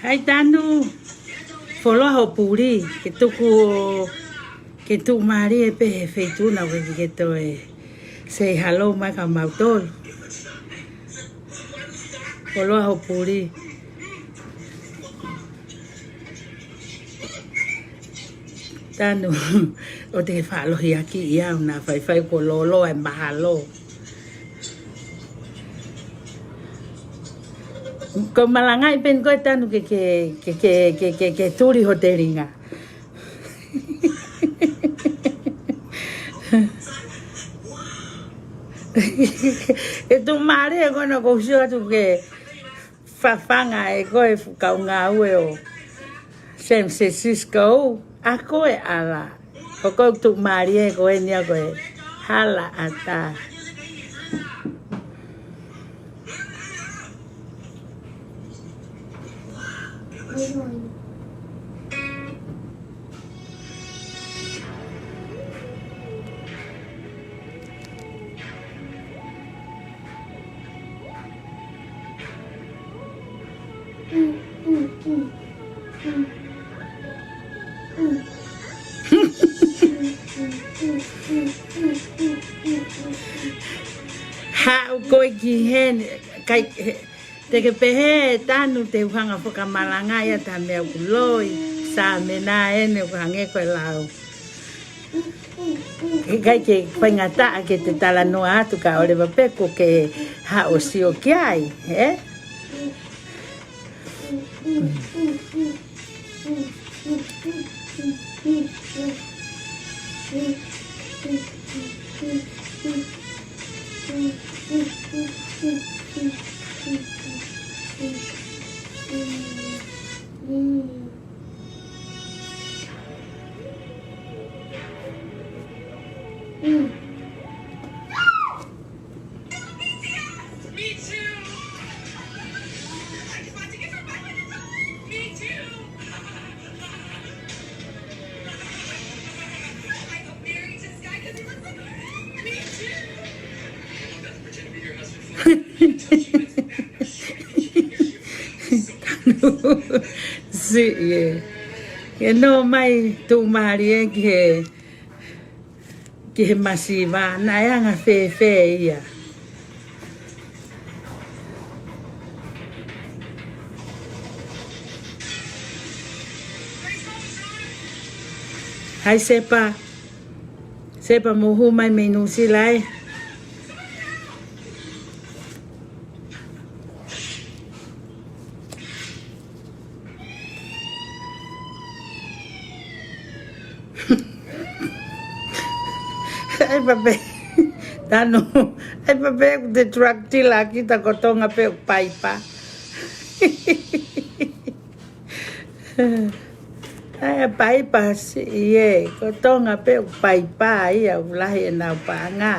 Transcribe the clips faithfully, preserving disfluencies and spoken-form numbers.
ʻAi Tanu, fuoloa hoʻo puli, ke tuku, ke tuʻumālie pē he feituʻu naʻa ke, ke toe say hello mai kia mautolu. Fuoloa hoʻo puli. Tanu, ʻoua te ke faʻa lohiakiʻi au naʻa faifai kuo lōloa e mahalo. Ko e malangaʻi pē eni koe Tanu ke, ke, ke tuli ho telinga. E tuʻumālie ko ena ʻoku ou sio atu ke fafanga ʻe koe e fuʻu kau ngāue ʻo San Francisco, ʻa koe ʻala. Ko koe tuʻumālie ko eni ʻa koe. Hala ʻatā. Haʻu koe ki heni, kai, he, te ke pehē Tanu te u hanga fakamalangaʻi ʻa e meʻa ʻoku loi, sāmena eni ʻoku hangē ko e lau. ʻIkai ke faingataʻa ke te talanoa atu ka ʻoua leva pē kuo ke haʻu ʻo sio ki ai, ē? Siʻi ē. Ke nō mai tuʻumālie ki he, ki he masiva, naʻe anga fēfē ia? Hai Sepa. Sepa mou hū mai mei Nuʻusila ē. ʻAi pē pē. Tanu. ʻAi pē pē ʻoku te drug dealer kita ko Tonga pē ʻoku paipa. ʻAi paipa siʻi ē, ko Tonga pē ʻoku paipa ia ʻoku lahi ʻenau paʻanga.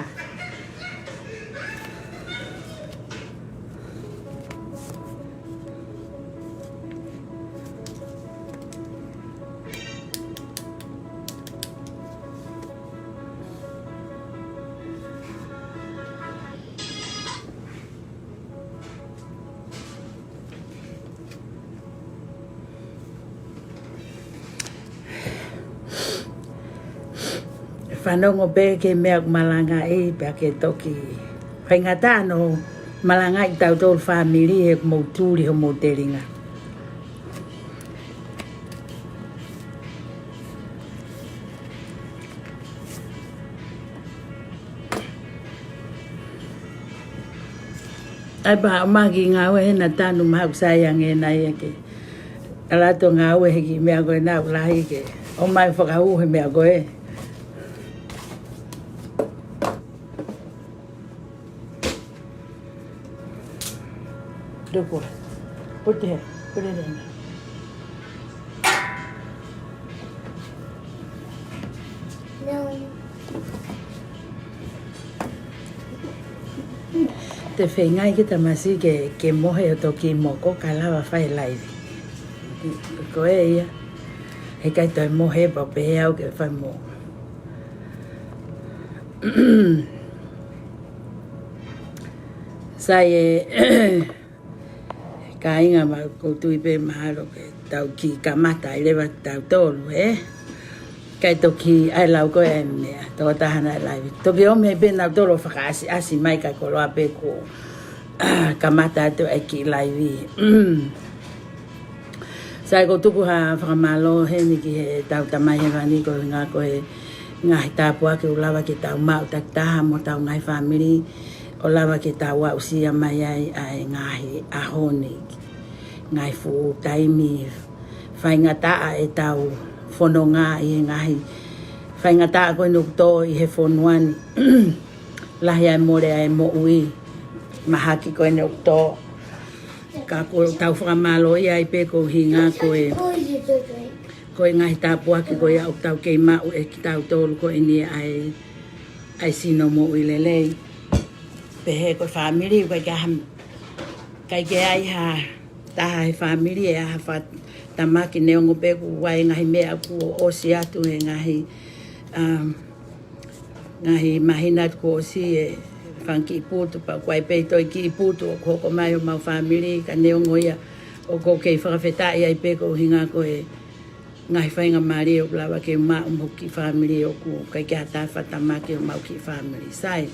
Fanongo pē ki he meʻa ʻoku malangaʻi pea ke toki faingataʻa hono malangaʻi tautolu fāmili he ʻoku mou tuli homou telinga. ʻAi pē haʻu mai ki he ngāue hena Tanu, mahalo ʻoku sai ange ena ia ke ʻalu atu ʻo ngāue he kiʻi meʻa ko ena ʻoku lahi ke ʻomai fakahū he meʻa ko ē. Look what, put there, put it in there. Te feinga ke tamasiʻi ke, ke mohe ʻo toki moko kae lava fai laivi. Ko e ia, heʻikai toe mohe pea pehē au ke fai mo. Sai ē, Kāinga, mau kou tui pē mahalo ke tau kiʻi kamata ai leva tautolu, ē? Kae toki ʻai lau ko e meʻa, tokotaha naʻe laivi. Toki ʻomi pē nautolu ʻo fakaʻasiʻasi mai kae koloa pē kuo kamata atu ʻa e kiʻi laivi. Sai, kou tuku ha fakamālō heni ki heʻetau Tamai Hēvani koeʻuhinga ko e ngaahi tāpuaki ʻoku lava ke tau maʻu takitaha mo hotau ngaahi fāmili, ʻo lava ke tau aʻusia mai ai ʻa e ngaahi ʻaho ni, ngaahi fuʻu taimi faingataʻa ʻetau fononga ʻi he ngaahi faingataʻa ko eni ʻoku tō ʻi he fonua ni. Lahi ʻa e mole ʻa e moʻui, mahaki ko eni ʻoku tō. Ka ʻoku tau fakamālō ai pē koeʻuhinga ko e, ko e ngaahi tāpuaki ko ia ʻoku tau kei maʻu ʻe kitautolu ko eni ʻa e, ʻa e sino moʻui lelei. Pehē ko e fāmili, ʻikai ke ʻi ai ha, ʻikai ke ʻi ai ha taha he fāmili ʻe ʻi ai ha fakatamaki, neongo pē kuo ʻi ai e ngaahi meʻa kuo ʻosi atu he ngaahi, um, ngaahi māhina atu kuo ʻosi, e fanga kiʻi putu, pea ʻoku ʻi ai pē toe kiʻi putu ʻoku hoko mai ʻo homau fāmili, ka neongo ia ʻoku ou kei fakafetaʻi ai pē koeʻuhinga ko e ngaahi faingamālie ʻoku lava ke maʻu mo e kiʻi fāmili, ʻoku ʻikai ke ʻi ai ha taha fakatamaki ʻo homau kiʻi fāmili. Sai.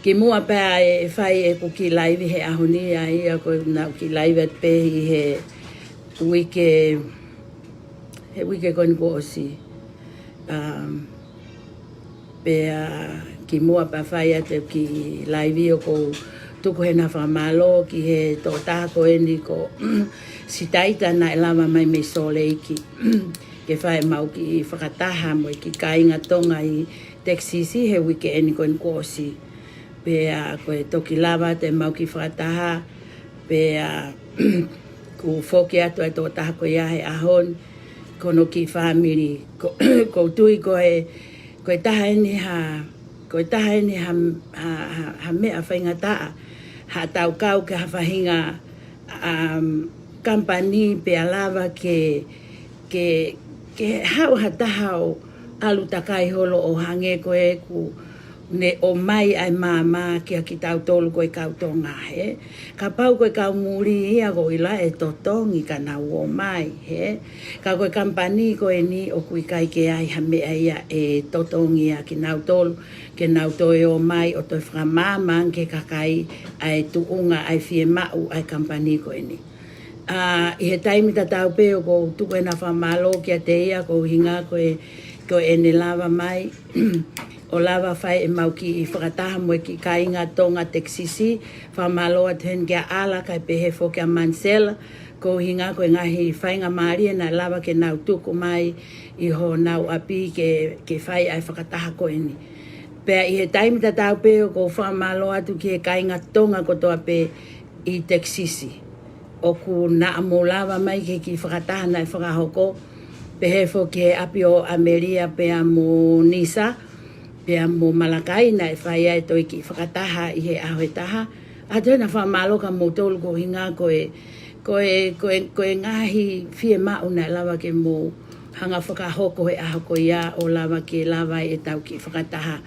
Kimuʻa pea ʻe fai ʻeku kiʻi laivi he ʻaho ni, ʻa ia ko ʻeku kiʻi laivi atu pē ʻi he uike, he uike ko eni kuo ʻosi. Um, pea kimuʻa pea fai atu ʻeku kiʻi laivi, ʻoku ou tuku heni ha fakamālō ki he tokotaha ko eni ko Sitaita naʻe lava mai mei Sōleki ke fai ʻemau kiʻi fakataha mo e kiʻi kāinga Tonga ʻi Texas he uike eni ko eni kuo ʻosi. Pea ko e toki lava atu ʻemau kiʻi fakataha, pea kuo foki atu ʻa e tokotaha ko ia he ʻaho ni ki hono kiʻi fāmili. Ko, kou tui ko e, ko e taha eni ha, ko e taha eni ha, ha, ha, ha meʻa faingataʻa, haʻatau kau ki ha faʻahinga, um, company pea lava ke, ke, ke haʻu ha taha ʻo ʻalu takai holo ʻo hangē ko ʻeku ne ʻomai ʻa e maama kia kitautolu ko e kau Tonga, hē. Kapau ko e kau muli ia ko ʻila ʻe totongi ka nau ō mai, hē. Ka ko e company ko eni ʻoku ʻikai ke ʻi ai ha meʻa ia ʻe totongi ʻa kinautolu ke nau toe ō mai ʻo toe fakamaama ange ki he kakai ʻa e tuʻunga ʻa e fiemaʻu ʻa e company ko eni. ʻA, ʻi he taimi tatau pē ʻoku ou tuku heni ha fakamālō kiate ia koeʻuhinga ko e, ko ʻene lava mai ʻo lava fai ʻemau kiʻi fakataha mo e kiʻi kāinga Tonga Texas. Fakamālō atu heni kia ʻAla kae pehē foki kia Manisela, koeʻuhinga ko e ngaahi faingamālie naʻe lava ke nau tuku mai ʻi honau ʻapi ke, ke fai ʻa e fakataha ko eni. Pea ʻi he taimi tatau pē ʻoku ou fakamālō atu ki he kāinga Tonga kotoa pē ʻi Texas. ʻOku naʻa mou lava mai ki he kiʻi fakataha naʻe fakahoko, pehē foki ki he ʻapi ʻo ʻAmelia pea mo Nisa, pea mo Malakai naʻe fai ai e toe kiʻi fakataha ʻi he ʻaho ʻe taha. ʻOatu heni ha fakamālō kia moutolu koeʻuhinga ko e, ko e, ko e, ko e ngaahi fiemaʻu naʻe lava ke mou hanga fakahoko he ʻaho ko ia ʻo lava ke lava ai ʻetau kiʻi fakataha.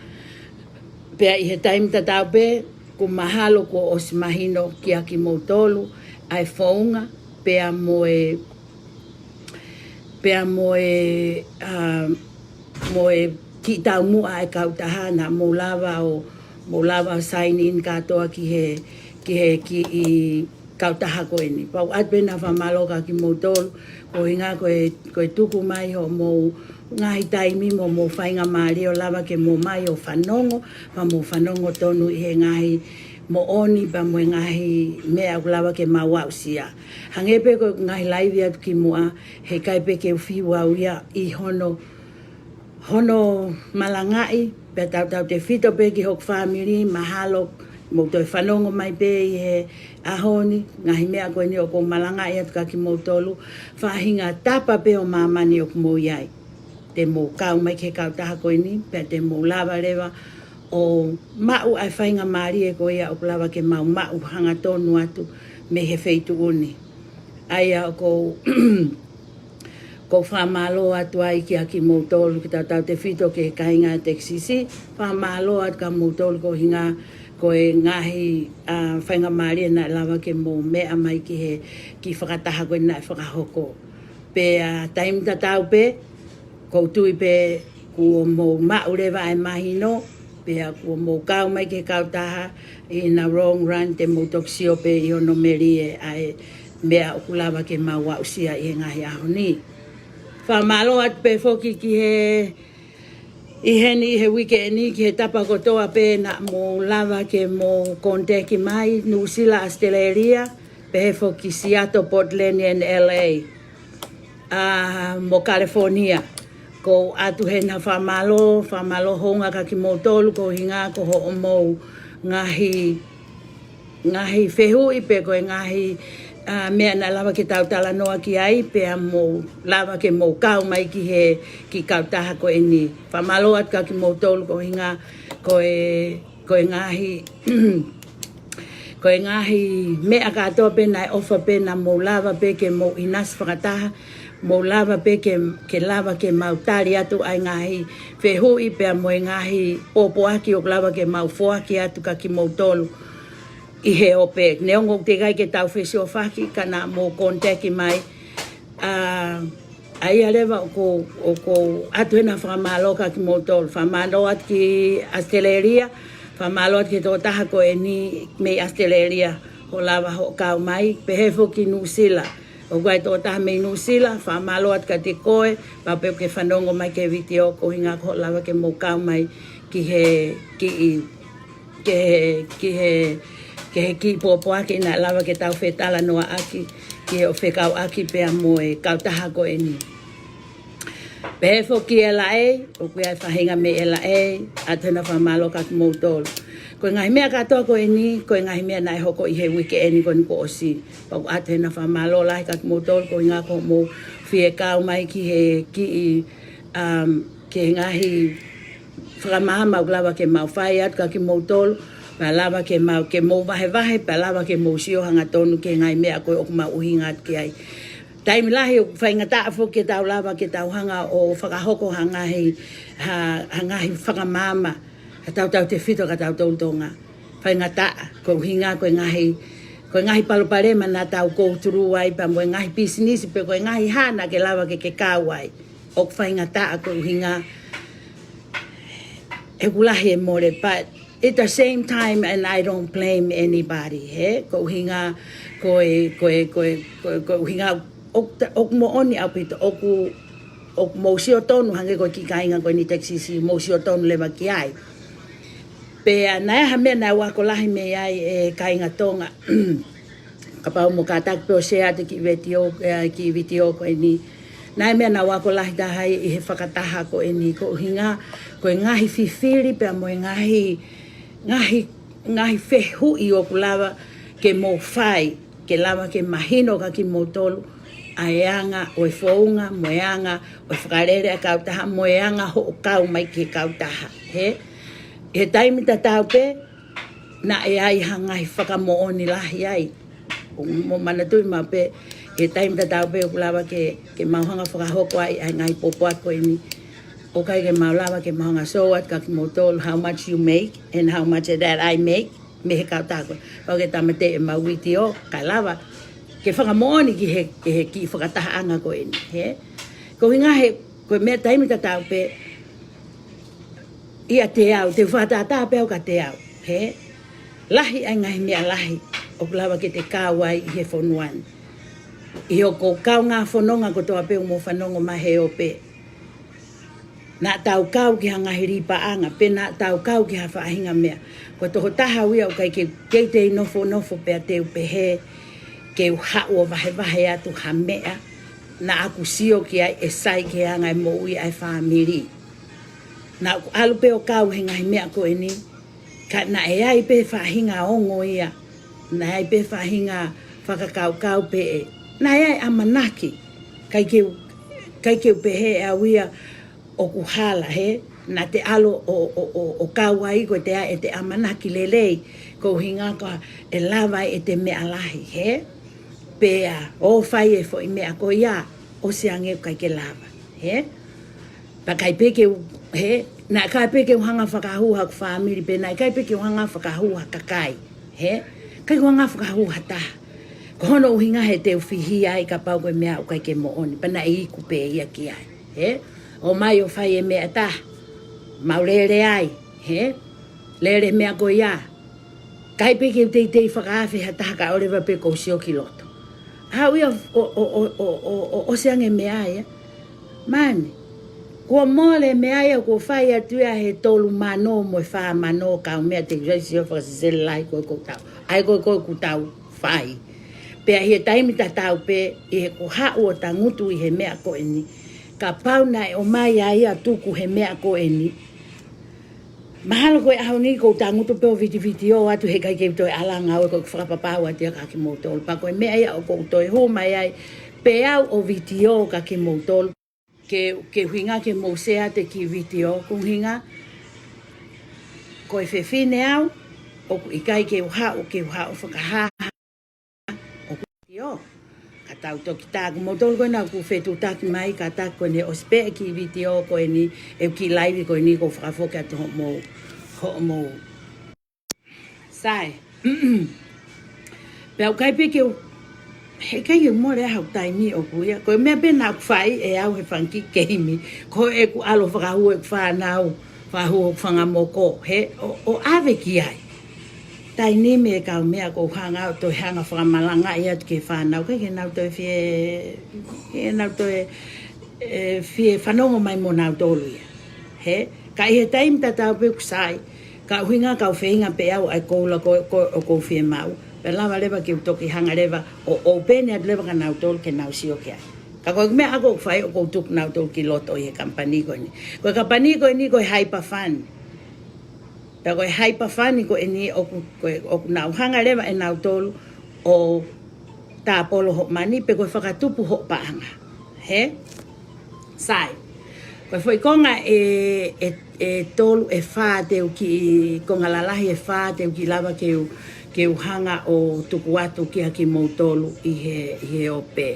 Pea ʻi he taimi tatau pē, ʻoku mahalo kuo ʻosi mahino kia kimoutolu ʻa e founga, pea mo e, pea mo e, ʻa, mo e kiʻi taumuʻa ʻa e kautaha, naʻa mou lava ʻo, mou lava ʻo sign in kātoa ki he, ki he kiʻi kautaha ko eni. Pea ʻoatu pē ʻeni ha fakamālō kia kimoutolu, koeʻuhinga ko e, ko e tuku mai hoʻomou ngaahi taimi mo hoʻomou faingamālie ʻo lava ke mou ō mai ʻo fanongo, pea mou fanongo tonu ʻi he ngaahi moʻoni, pea mo e ngaahi meʻa ʻoku lava ke mau aʻusia. Hangē pē ko e ngaahi laivi atu kimuʻa, heʻikai pē ke u fiu au ia ʻi hono hono malangaʻi, pea tautautefito pē ki hoku fāmili, mahalo mou toe fanongo mai pē ʻi he ʻaho ni, ngaahi meʻa ko eni ʻoku ou malangaʻi atu kia kimoutolu, faʻahinga tapa pē ʻo māmani ʻoku mou ʻi ai. Te mou kau mai ki he kautaha ko eni, pea te mou lava leva ʻo maʻu ʻa e faingamālie ko ia ʻoku lava ke mau maʻu hangatonu atu mei he feituʻu ni. ʻA ia ʻoku ou ʻOku ou fakamālō atu ai kia kimoutolu, ki tautautefito ki he kāinga Texas. Fakamālō atu kia moutolu koeʻuhinga ko e ngaahi, ā, faingamālie naʻe lava ke mou meʻa mai ki he kiʻi fakataha ko ē naʻe fakahoko. Pea taimi tatau pē, ʻoku ou tui pē kuo mou maʻu leva ʻa e mahino, pea kuo mou kau mai ki he kautaha. In the long run te mou toki sio pē ʻi hono melie ʻa e meʻa ʻoku lava ke mau aʻusia ʻi he ngaahi ʻaho ni. Fakamālō atu pē foki ki he, ʻi heni ʻi he uike ni ki he tapa kotoa pē naʻa mou lava ke mou contact mai, Nuʻusila, Australia, pehē foki Seattle, Portland, and L A, ā, mo California. ʻOku ʻoatu heni ha fakamālō, fakamālō houngaʻia kia kimoutolu koeʻuhinga ko hoʻomou ngaahi, ngaahi fehuʻi pe ko e ngaahi, ā, meʻa naʻe lava ke tau talanoa ki ai, pea mou lava ke mou kau mai ki he kiʻi kautaha ko eni. Fakamālō atu kia kimoutolu koeʻuhinga ko e, ko e ngaahi, ko e ngaahi meʻa kātoa pē naʻe ʻofa pē naʻa mou lava pē ke mou ʻinasi fakataha, mou lava pē ke, ke lava ke mau tali atu ʻa e ngaahi fehuʻi pea mo e ngaahi pōpoaki ʻoku lava ke mau foaki atu kia kimoutolu ʻi he ope. Neongo ʻoku teʻeki ai ke tau fesiofaki ka naʻa mou contact mai. Ā, ʻa ia leva ʻoku, ʻoku ʻoatu heni ha fakamālō kia kimoutolu. Fakamālō atu ki Australia, fakamālō atu ki he tokotaha ko eni mei Australia, hoʻo lava hoʻo kau mai, pehē foki Nuʻusila. ʻOku ʻi ai e tokotaha mei Nuʻusila, fakamālō atu kiate koe, pea pehē ʻoku ke fanongo mai ki he vitiō koeʻuhinga ko hoʻo lava ke mou kau mai ki he kiʻi, ki he, ki he, ki he kiʻi pōpoaki naʻe lava ke tau fetalanoaʻaki, ki hoʻo fekauʻaki pea mo e kautaha ko eni. Pehē foki L A, ʻoku ʻi ai e faʻahinga mei L A, ʻoatu heni ha fakamālō kia kimoutolu. Ko e ngaahi meʻa kātoa ko eni, ko e ngaahi meʻa naʻe hoko ʻi he uike eni ko eni kuo ʻosi. Pea ʻoku ʻoatu heni ha fakamālō lahi kia kimoutolu koeʻuhinga ko hoʻomou fie kau mai ki he kiʻi, um, ki he ngaahi fakamaama ʻoku lava ke mau fai atu kia kimoutolu, pea lava ke mau, ke mou vahevahe, pea lava ke mou sio hangatonu ki he ngaahi meʻa ko ē ʻoku mau ʻuhinga atu ki ai. Taimi lahi ʻoku faingataʻa foki ke tau lava ke tau hanga ʻo fakahoko ha ngaahi, ha, ha ngaahi fakamaama, ha tautautefito kia tautolu Tonga. Faingataʻa, koeʻuhinga ko e ngaahi, ko e ngaahi palopalema naʻa tau go through ai pea mo e ngaahi pisinisi pe ko e ngaahi hā naʻa ke lava ke ke kau ai. ʻOku faingataʻa koeʻuhinga ʻoku lahi e mole, but at the same time, and I don't blame anybody, hē? Koeʻuhinga ko e, ko e, ko e, ko e, koeʻuhinga ʻoku ta-, ʻoku moʻoni ʻaupito, ʻoku, ʻoku mou sio tonu hangē ko e kiʻi kāinga ko eni Texas, mou sio tonu leva ki ai. Pea naʻe ʻi ai ha meʻa naʻe ʻoatu lahi mei ai e kāinga Tonga. Kapau mo kātaki pē ʻo share atu e kiʻi vitiō, e, kiʻi vitiō ko eni. Naʻe ʻi ai e meʻa naʻe ʻoatu lahi taha ʻi he fakataha ko eni koeʻuhinga ko e ngaahi fifili pea mo e ngaahi, ngaahi, ngaahi fehuʻi ʻoku lava ke mou fai, ke lava ke mahino kia kimoutolu ʻa e anga ʻo e founga, mo e anga ʻo e fakalele ʻa e kautaha, mo e anga hoʻo kau mai ki he kautaha, hē? ʻI he taimi tatau pē, naʻe ʻi ai ha ngaahi fakamoʻoni lahi ai. ʻOku mou manatuʻi maʻu pē, ʻi he taimi tatau pē ʻoku lava ke, ke mau hanga fakahoko ai ʻa e ngaahi pōpoaki ko eni. ʻOku ʻikai ke mau lava ke mau hanga show atu kia kimoutolu how much you make and how much that I make mei he kautaha ko ē. Pau ke tāmateʻi ʻemau vitiō, kae lava ke fakamoʻoni ki he, ki he kiʻi fakatahaʻanga ko eni, hē? Koeʻuhinga he, ko e meʻa taimi tatau pē, ʻiate au, te u fakatātā pē au kiate au, hē? Lahi ʻa e ngaahi meʻa lahi ʻoku lava ke te kau ai ʻi he fonua ni. ʻI hoku kaungā fononga kotoa pē ʻoku mou fanongo mai he ope, naʻa tau kau ki ha ngaahi lipaʻanga, pe naʻa tau kau ki ha faʻahinga meʻa. Ko e tokotaha au ia ʻoku ʻikai ke, kei te u nofonofo pea te u pehē ke u haʻu ʻo vahevahe atu ha meʻa naʻa ku sio ki ai ʻe sai ki he anga e moʻui ʻa e fāmili. Naʻa ku ʻalu pē ʻo kau he ngaahi meʻa ko eni, ka naʻe ʻi ai pē faʻahinga ongo ia, naʻe ʻi ai pē faʻahinga fakakaukau pē ē, naʻe ʻi ai ʻamanaki, ʻikai ke u, ʻikai ke u pehē ʻe au ia ʻoku hala, hē? Naʻa te ʻalu ʻo, ʻo, ʻo, ʻo kau ai ko e te ʻi ai ʻete ʻamanaki lelei, koeʻuhinga ka ʻe lava ai ʻete meʻa lahi, hē? Pea ʻo fai e foʻi meʻa ko ia, ʻosi ange ʻikai ke lava, hē? Pea ʻikai pē ke u He, naʻe ʻikai pē ke u hanga fakahū haku fāmili pē, naʻe ʻikai pē ke u hanga fakahū ha kakai. He, ʻikai ke u hanga fakahū ha taha. Ko hono ʻuhinga he te u fihia ai kapau ko e meʻa ʻoku ʻikai ke moʻoni, pea naʻe iku pē ia ki ai. He, ʻomai ʻo fai e meʻa ʻe taha. Mau lele ai. He, lele meʻa ko ia. ʻIkai pē ke u teitei fakaafe ha taha kae ʻoua leva pē ke u sio ki loto. Haʻu ia ʻo, ʻo, ʻo, ʻo, ʻo, ʻo, ʻosi ange meʻa ia. Mani, kuo mole meʻa ia kuo fai atu ia he tolu mano mo e fā mano kaumeʻa, te u sio fakasesele lahi ko e ʻoku tau. ʻAi ko e ʻoku tau fai. Pea ʻi he taimi tatau pē, ʻi he kuo haʻu ʻo tangutu ʻi he meʻa ko eni. Kapau naʻe ʻomai ai ʻa e tuku he meʻa ko eni. Mahalo ko e ʻaho ni ʻoku ou tangutu pē ʻo vitivitiō atu he ʻikai ke u toe ʻalu ange au, ko e fakapapau atu ia kia kimoutolu. Pea ko e meʻa ia ʻoku ou toe hū mai ai pē au ʻo vitiō kia kimoutolu. Ke, ke ʻuhinga ke mou share atu e kiʻi vitiō, ko e ʻuhinga ko e fefine au, ʻoku ʻikai ke u haʻu, ke u haʻu fakahā ʻoku ʻio. Ka tau toki tā, ko moutolu ko ena ʻoku fetuʻutaki mai, kātaki ko eni ʻosi pē e kiʻi vitiō ko eni, e kiʻi laivi ko eni ʻoku ou fakafoki atu hoʻomou, hoʻomou. Sai. Pea ʻoku ʻikai pē ke u, he ʻikai ke u mole ʻa hoku taimi ʻoku ia. Ko e meʻa pē naʻa ku fai ʻe au he fanga kiʻi keimi. Ko ʻeku ʻalu ʻo fakahū ʻeku fānau, fakahū hoku fanga moko. He, ʻo, ʻo ʻave ki ai. Taimi ni mo e kaumeʻa ʻoku ou hanga ʻo toe hanga fakamalangaʻi atu ki he fānau, ʻikai ke nau toe fie, ke nau toe, ʻe, fie fanongo mai mo nautolu ia. He, ka ʻi he taimi tatau pē ʻoku sai, ka ʻuhinga ka u feinga pē au ʻa e koula ko, ko, ʻoku ou fiemaʻu. Pea lava leva ke u toki hanga leva ʻo, ʻo open atu leva kia nautolu ke nau sio ki ai. Ka ko e meʻa ʻaku ʻoku fai ʻoku ou tuku nautolu ki loto ʻi he kamipani ko eni. Ko e kamipani ko eni ko e Hyperfund. Pea ko e Hyperfund ko eni ʻoku, ko e, ʻoku nau hanga leva ʻe nautolu ʻo tāpolo hoʻo mani pe ko e fakatupu hoʻo paʻanga. He? Sai. Ko e foʻi konga ʻe, ʻe, ʻe tolu, ʻe fā te u kiʻi, konga lalahi ʻe fā te u kiʻi lava ke u, ke u hanga ʻo tuku atu kia kimoutolu ʻi he, ʻi he ope.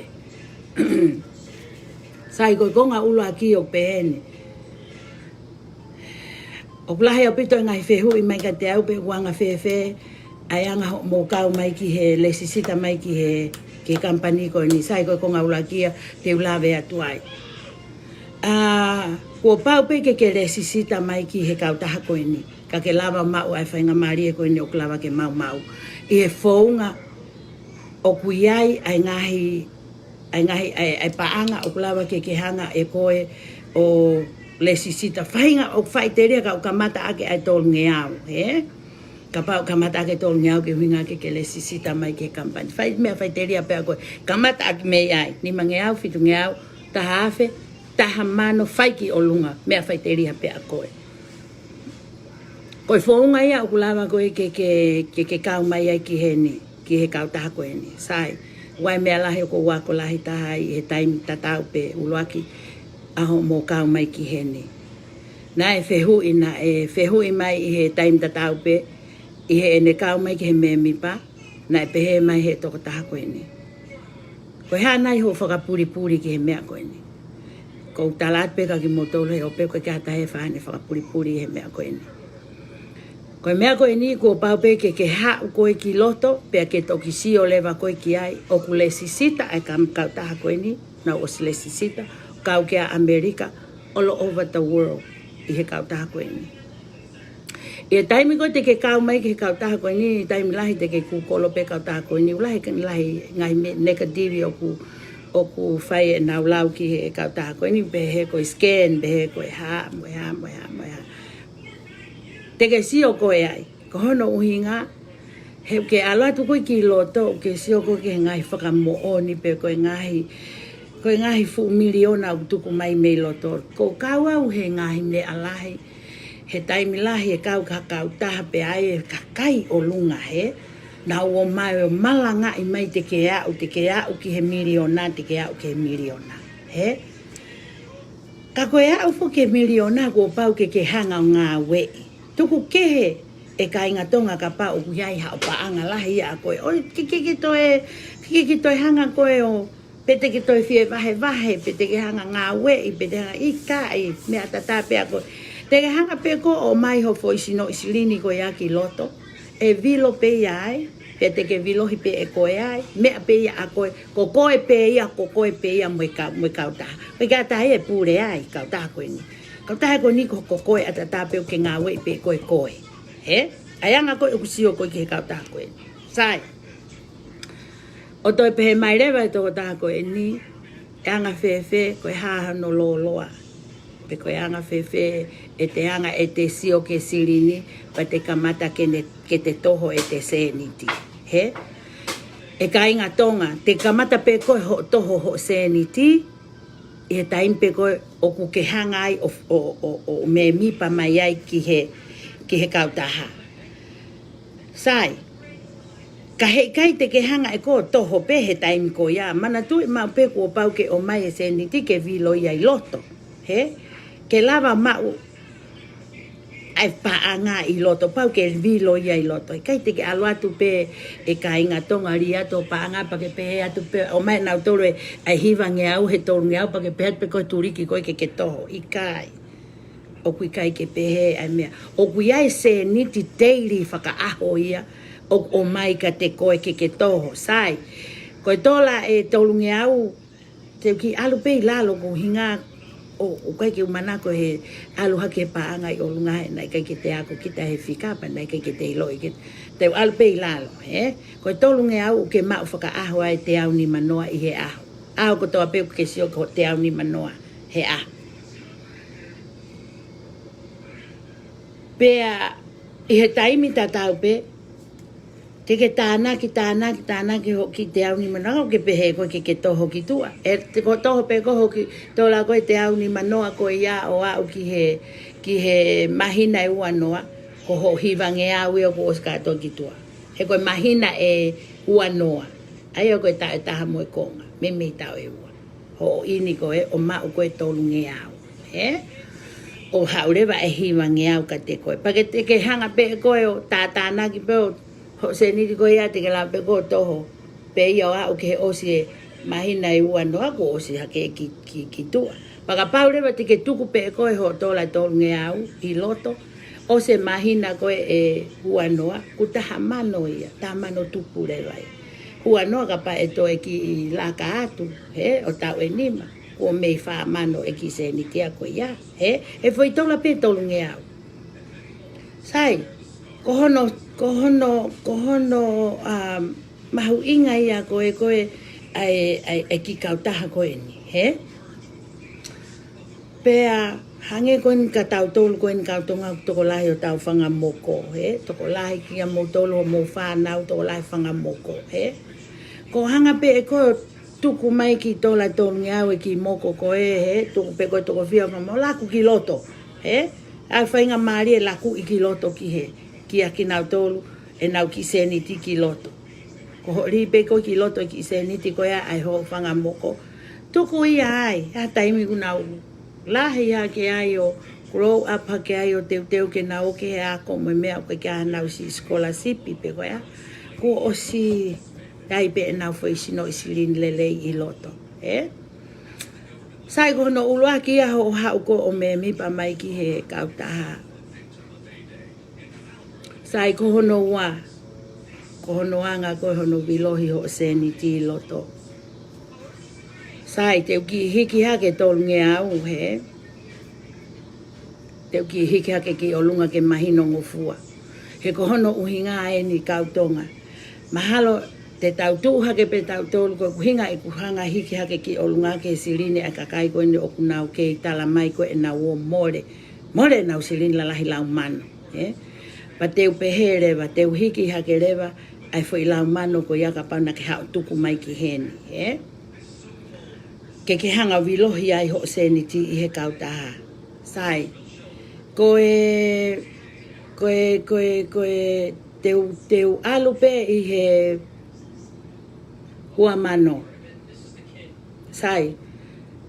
Sai, ko e konga ʻuluaki ʻoku pehē ni. ʻOku lahi ʻaupito e ngaahi fehuʻi mai kiate au pe ʻoku anga fēfē ʻa e anga hoʻomou kau mai ki he lēsisita mai ki he, ki he kamipani ko eni. Sai, ko e konga ʻuluaki ia te u lave atu ai. ʻA, kuo pau pē ke ke lēsisita mai ki he kautaha ko eni. Ka ke lava maʻu ʻa e faingamālie ko eni ʻoku lava ke maumau. ʻI he founga ʻoku ʻi ai ʻa e ngaahi ʻa e ngaahi, ʻa e, ʻa e paʻanga ʻoku lava ke ke hanga ʻe koe ʻo lēsisita. Faʻahinga ʻoku faʻiteliha ka ʻoku kamata ʻaki ʻa e tolungeau, he? Kapau ʻoku kamata ʻaki e tolungeau ke ʻuhinga ke ke lēsisita mai ki he kamipani. Fai, meʻa faʻiteliha pē ʻa koe. Kamata ʻaki mei ai. Nimangeau, fitungeau, taha afe, taha mano, fai ki ʻolunga. Meʻa faʻiteliha pē ʻa koe. Ko e founga ia ʻoku lava koe ke, ke, ke, ke kau mai ai ki heni, ki he kautaha ko eni. Sai, ʻoku ʻi ai e meʻa lahi ʻoku ou ako lahi taha ai ʻi he taimi tatau pē ʻuluaki ʻa hoʻomou kau mai ki heni. Naʻe fehuʻi, naʻe fehuʻi mai ʻi he taimi tatau pē, ʻi heʻene kau mai ki he mēmipa, naʻe pehē mai he tokotaha ko eni. Ko e hā nai hoʻo fakapulipuli ki he meʻa ko eni? ʻOku ou tala atu pē kia kimoutolu he ʻoku ʻikai ke ʻi ai ha taha ʻe faʻa ne fakapulipuli he meʻa ko eni. Ko e meʻa ko eni kuo pau pē ke ke haʻu koe ki loto, pea ke toki sio leva koe ki ai, ʻoku lēsisita ʻa e kam-, kautaha ko eni, nau ʻosi lēsisita, kau ki ʻAmelika, all over the world, ʻi he kautaha ko eni. ʻI he taimi ko ē te ke kau mai ki he kautaha ko eni, taimi lahi te ke kūkolo pē kautaha ko eni, ʻoku lahi, lahi ngaahi meʻa negative ʻoku, ʻoku fai ʻenau lau ki he kautaha ko eni, pehē ko e scam, pehē ko e hā, mo e hā, mo e hā, mo e hā. Te ke sio koe ai, ko hono ʻuhinga, he ʻoku ke ʻalu atu koe ki loto, ʻoku ke sio koe ki he ngaahi fakamoʻoni pe ko e ngaahi, ko e ngaahi fuʻu miliona ʻoku tuku mai mei loto. ʻOku ou kau au he ngaahi meʻa lahi, he taimi lahi ʻe kau ki ha kautaha pea ʻi ai e kakai ʻolunga he, nau ō mai ʻo malangaʻi mai te ke aʻu, te ke aʻu ki he miliona, te ke aʻu ki he miliona. He? Ka ko e aʻu foki ki he miliona kuo pau ke ke hanga ʻo ngāueʻi. Tuku kehe e kāinga Tonga kapau ʻoku ʻi ai haʻo paʻanga lahi ia ʻa koe. ʻOi, ke, ke, ke toe, ke, ke toe hanga koe ʻo, Pe te ke toe fie vahevahe, pe te ke hanga ngāueʻi, pe te hanga ʻikai, meʻa tatau pē ʻa koe. Te ke hanga pē koe ʻo ʻomai hoʻo foʻi sinoʻi silini ko ia ki loto, ʻe vilo pē ia ai, pe te ke vilohi pē ʻe koe ai, meʻa pē ia ʻa koe, ko koe pē ia, ko koe pē ia mo e kau, mo e kautaha. ʻOku ʻikai ha taha ia ʻe pule ai, kautaha ko eni. Kautaha ko eni ko, ko koe ʻataʻatā pē ʻoku ke ngāueʻi pē koe koe. Hē? ʻA e anga ko ē ʻoku sio koe ki he kautaha ko eni. Sai. ʻO toe pehē mai leva e tokotaha ko eni, ʻe anga fēfē, ko e hā hono lōloa. Pe ko e anga fēfē, ʻete anga ʻete sio ki he silini, pea te kamata ke ne, ke te toho ʻete sēniti. Hē? ʻE kāinga Tonga, te kamata pē koe hoʻo toho hoʻo sēniti, ʻi he taimi pē ko ē ʻoku ke hanga ai ʻo, ʻo, ʻo, ʻo mēmipa mai ai ki he, ki he kautaha. Sai, ka heʻikai te ke hanga ʻe koe ʻo toho pē he taimi ko ia, manatuʻi maʻu pē kuo pau ke ʻomai e sēniti ke vilo ia ʻi loto. Hē? Ke lava maʻu ʻa e paʻanga ʻi loto, pau ke vilo ia ʻi loto. ʻIkai te ke ʻalu atu pē ʻe kāinga Tonga, lī atu paʻanga pea ke pehē atu pē, ʻomai nautolu e, ʻa e hivangeau, he tolungeau, pea ke pehē atu pē ko e tuliki ko ē ke ke toho. ʻIkai. ʻOku ʻikai ke pehē ʻa e meʻa. ʻOku ʻi ai e sēniti teili fakaʻaho ia, ʻoku ʻomai kiate koe ke ke toho. Sai. Ko e tola ʻe tolungeau, te u kiʻi ʻalu pē ʻi lalo ko e ʻuhinga ʻo, ʻoku ʻikai ke u manako he ʻalu hake he paʻanga ʻi ʻolunga he naʻe ʻikai ke te ako kita he fika pea naʻe ʻikai ke te ʻiloʻi ke te u ʻalu pē ʻi lalo, hē? Ko e tolungeau ʻoku ke maʻu fakaʻaho ai e teau nimanoa ʻi he ʻaho. ʻAho kotoa pē ʻoku ke sio ko e teau nimanoa he ʻaho. Pea ʻi he taimi tatau pē, ke ke tānaki, tānaki, tānaki hoʻo kiʻi teau nimanoa, ʻo ke pehē koe ke ke toho ki tuʻa. ʻE, te ke toho pē koe hoʻo kiʻi tola ko e teau nimanoa ko ia ʻo aʻu ki he, ki he māhina ʻe uanoa, ko hoʻo hivangeau ia kuo ʻosi kātoa ki tuʻa. He ko e māhina ʻe uanoa. ʻA ia ko e taʻu ʻe taha mo e konga, meimei taʻu ʻe ua. Hoʻo ʻini ko ē ʻo maʻu ko e tolungeau. Hē? ʻO haʻu leva e hivangeau kiate koe. Pea ke te ke hanga pē koe ʻo tātānaki pē ʻo hoʻo sēniti ko ia te ke lava pē koe ʻo toho. Pea ʻo aʻu ki he ʻosi e māhina ʻe uanoa kuo ʻosi hake ki, ki, ki tuʻa. Pea kapau leva te ke tuku pē koe hoʻo tola tolungeau ʻi loto, ʻosi e māhina ko ē ʻe uanoa, kuo taha mano ia, taha mano tupu leva ia. Uanoa kapau ʻe toe kiʻi laka atu, hē, ʻo taʻu ʻe nima, kuo mei fā mano e kiʻi sēniti ia ko ia, hē, he foʻi tola pē tolungeau. Sai, ko hono, ko hono, ko hono, um, mahuʻinga ia ko ē, ko ē, ʻa e, ʻa e, ʻa e kiʻi kautaha ko eni, hē? Pea hangē ko eni kia tautolu ko eni kau Tonga ʻoku tokolahi hotau fanga moko, hē? Tokolahi kimoutolu hoʻomou fānau, tokolahi fanga moko, hē? Ko e hanga pē ʻe koe ʻo tuku mai e kiʻi tola tolungeau e kiʻi moko ko ē, hē? Tuku pē ko e toko fiha fanga moko, laku ki loto, hē? ʻA e faingamālie laku ʻi ki loto ki hē, kia kinautolu ʻenau kiʻi sēniti ki loto. Ko hoʻo lī pē koe ki loto e kiʻi sēniti ko ia ʻa e hoʻo fanga moko. Tuku ia ai, ʻa e taimi ʻoku nau lahi hake ai ʻo grow up hake ai ʻo teuteu ke nau ō ki he ako mo e meʻa ʻoku ʻikai ke ʻi ai haʻanau siʻi scholarship pē ko ia. Kuo ʻosi ʻi ai pē ʻenau foʻi sinoʻi silini lelei ʻi loto, hē? Sai, ko hono ʻuluaki ia hoʻo haʻu ko ē ʻo mēmipa mai ki he kautaha. Sai, ko hono ua, ko hono anga ko ē hono vilohi hoʻo sēniti ʻi loto. Sai, te u kiʻi hiki hake tolungeau, hē? Te u kiʻi hiki hake ki ʻolunga ke mahinongofua. He ko hono ʻuhinga eni kau Tonga. Mahalo te tau tuʻu hake pē tautolu ko e ʻuhinga ʻeku hanga hiki hake ki ʻolunga ki he silini ʻa e kakai ko eni ʻoku nau kei tala mai ko ē ʻenau ō mole. Mole ʻenau silini lalahi lau mano, hē? Pea te u pehē leva, te u hiki hake leva ʻa e foʻi lau mano ko ia kapau naʻa ke haʻu tuku mai ki heni, hē? Ke ke hanga vilohi ai hoʻo sēniti ʻi he kautaha. Sai. Ko e, ko e, ko e, ko e, te u, te u ʻalu pē ʻi he ua mano. Sai,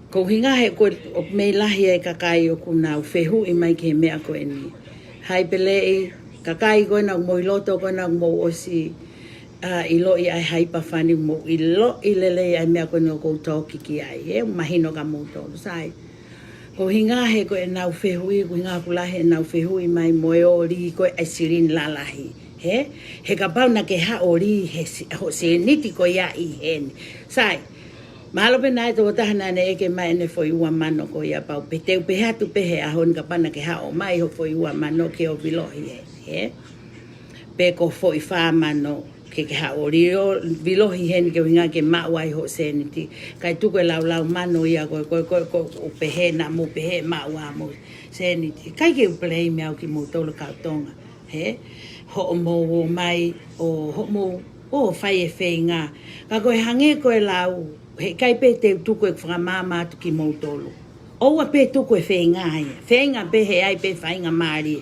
ko e ʻuhinga he ko e, ʻoku mei lahi e kakai ʻoku nau fehuʻi mai ki he meʻa ko eni. Hai peleʻi, kakai ko ena ʻoku mou ʻi loto ko ena ʻoku mou ʻosi ʻa, ʻiloʻi ʻa e haipa fani mo ʻiloʻi lelei ʻa e meʻa ko eni ʻoku ou tōkiki ai, ē, mahino kia moutolu, sai. Ko e ʻuhinga he ko ʻenau fehuʻi, ko e ʻuhinga ʻoku lahi ʻenau fehuʻi mai mo e ʻoli ko ē ʻa e silini lalahi, ē? He kapau naʻa ke haʻu ʻo ʻoli he si-, ho sēniti ko ia ʻi heni. Sai, mahalo pē naʻe tokotaha naʻa ne ʻeke mai ʻene foʻi ua mano ko ia pau. Pea te u pehē atu pē he ʻaho ni kapau naʻa ke haʻu mai ho foʻi ua mano ke ʻo vilohi ē, ē? Pe ko e foʻi fā mano ke ke haʻu ʻo ʻoli ʻo vilohi heni ke ʻuhinga ke maʻu ai ho sēniti. Kae tuku e laulau mano ia ko e, ko e, ko e, ko e, ʻo pehē naʻa mou pehē maʻu ʻa mou sēniti. ʻIkai ke u blame au kimoutolu kau Tonga, ē? Hoʻomou ō mai, ʻo hoʻomou ō fai e feinga. Ka ko e hangē ko e lau, heʻikai pē te u tuku ʻeku fakamaama atu kimoutolu. ʻOua pē tuku e feinga ia. Feinga pē he ʻai pē faingamālie.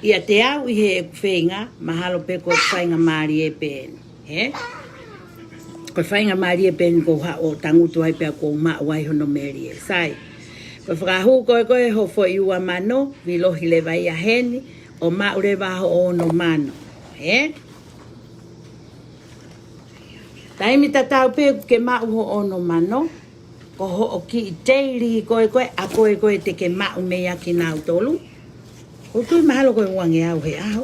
ʻIate au ʻi heʻeku feinga, mahalo pē ko e faingamālie pē eni, ē? Ko e faingamālie pē eni ʻoku ou haʻu ʻo tangutu ai pea ʻoku ou maʻu ai hono melie. Sai. Ko e fakahū ko ē ko ē ho foʻi ua mano, vilohi leva ia heni, ʻo maʻu leva hoʻo ono mano, ē? Taimi tatau pē ʻoku ke maʻu hoʻo ono mano, ko hoʻo kiʻi daily ko ē ko ē, ʻa ko ē ko ē te ke maʻu mei ai kinautolu. ʻOku ou tui mahalo ko e uangeau he ʻaho.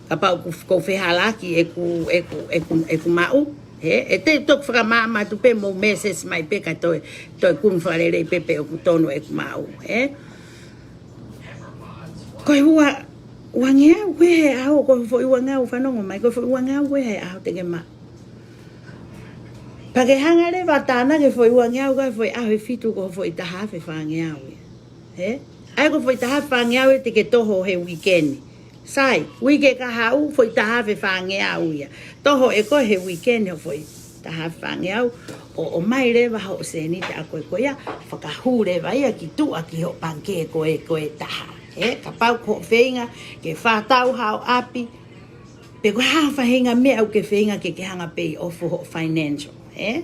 Kapau ʻoku, ʻoku ou fehālaaki ʻeku, ʻeku, ʻeku, ʻeku maʻu, ē? ʻE te u toki fakamaama atu pē mou message mai pē kae toe, toe kumi fakalelei pē pe ʻoku tonu ʻeku maʻu, ē? Ko e ua, uangeau ko ē he ʻaho, ko e foʻi uangeau fanongo mai, ko e foʻi uangeau ko ē he ʻaho te ke maʻu. Pea ke hanga leva ʻo tānaki e foʻi uangeau ko ē he foʻi ʻaho ʻe fitu ko e foʻi taha afe fāngeau ia. Ē? ʻA ia ko e foʻi taha afe fāngeau ia te ke toho he uike ni. Sai, uike kahaʻu foʻi taha afe fāngeau ia. Toho ʻe koe he uike ni ho foʻi taha afe fāngeau, ʻo, ʻomai leva hoʻo sēniti ʻa ko ē ko ia, fakahū leva ia ki tuʻa ki hoʻo pangikē ko ē ko ē taha. Ē, kapau ko hoʻo feinga ke fātau haʻo ʻapi, pe ko e hā ha faʻahinga meʻa ʻoku ke feinga ke ke hanga pē ʻo pay off hoʻo financial, ē?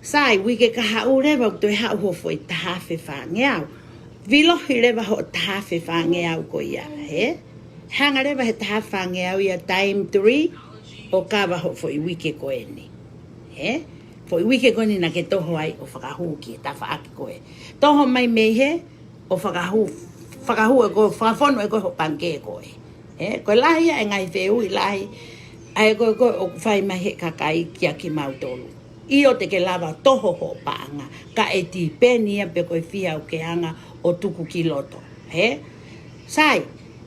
Sai, uike kahaʻu leva ʻoku toe haʻu ho foʻi taha afe fāngeau. Vilohi leva hoʻo taha afe fāngeau ko ia, ē? Hanga leva he taha afe fāngeau ia times three, ʻo cover ho foʻi uike ko eni. Ē? Foʻi uike ko eni naʻa ke toho ai ʻo fakahū ki he tafaʻaki ko ē. Toho mai mei hē, ʻo fakahū, fakahū ʻe koe, fakafonu ʻe koe hoʻo pangikē ko ē. Ē, ko e lahi ia e ngaahi fehuʻi lahi, ʻa ia ko ē ko ē ʻoku fai mai he kakai kia kimautolu. ʻIo te ke lava ʻo toho hoʻo paʻanga, ka ʻe tipeni ia pe ko e fiha ʻoku ke hanga ʻo tuku ki loto. Ē? Sai,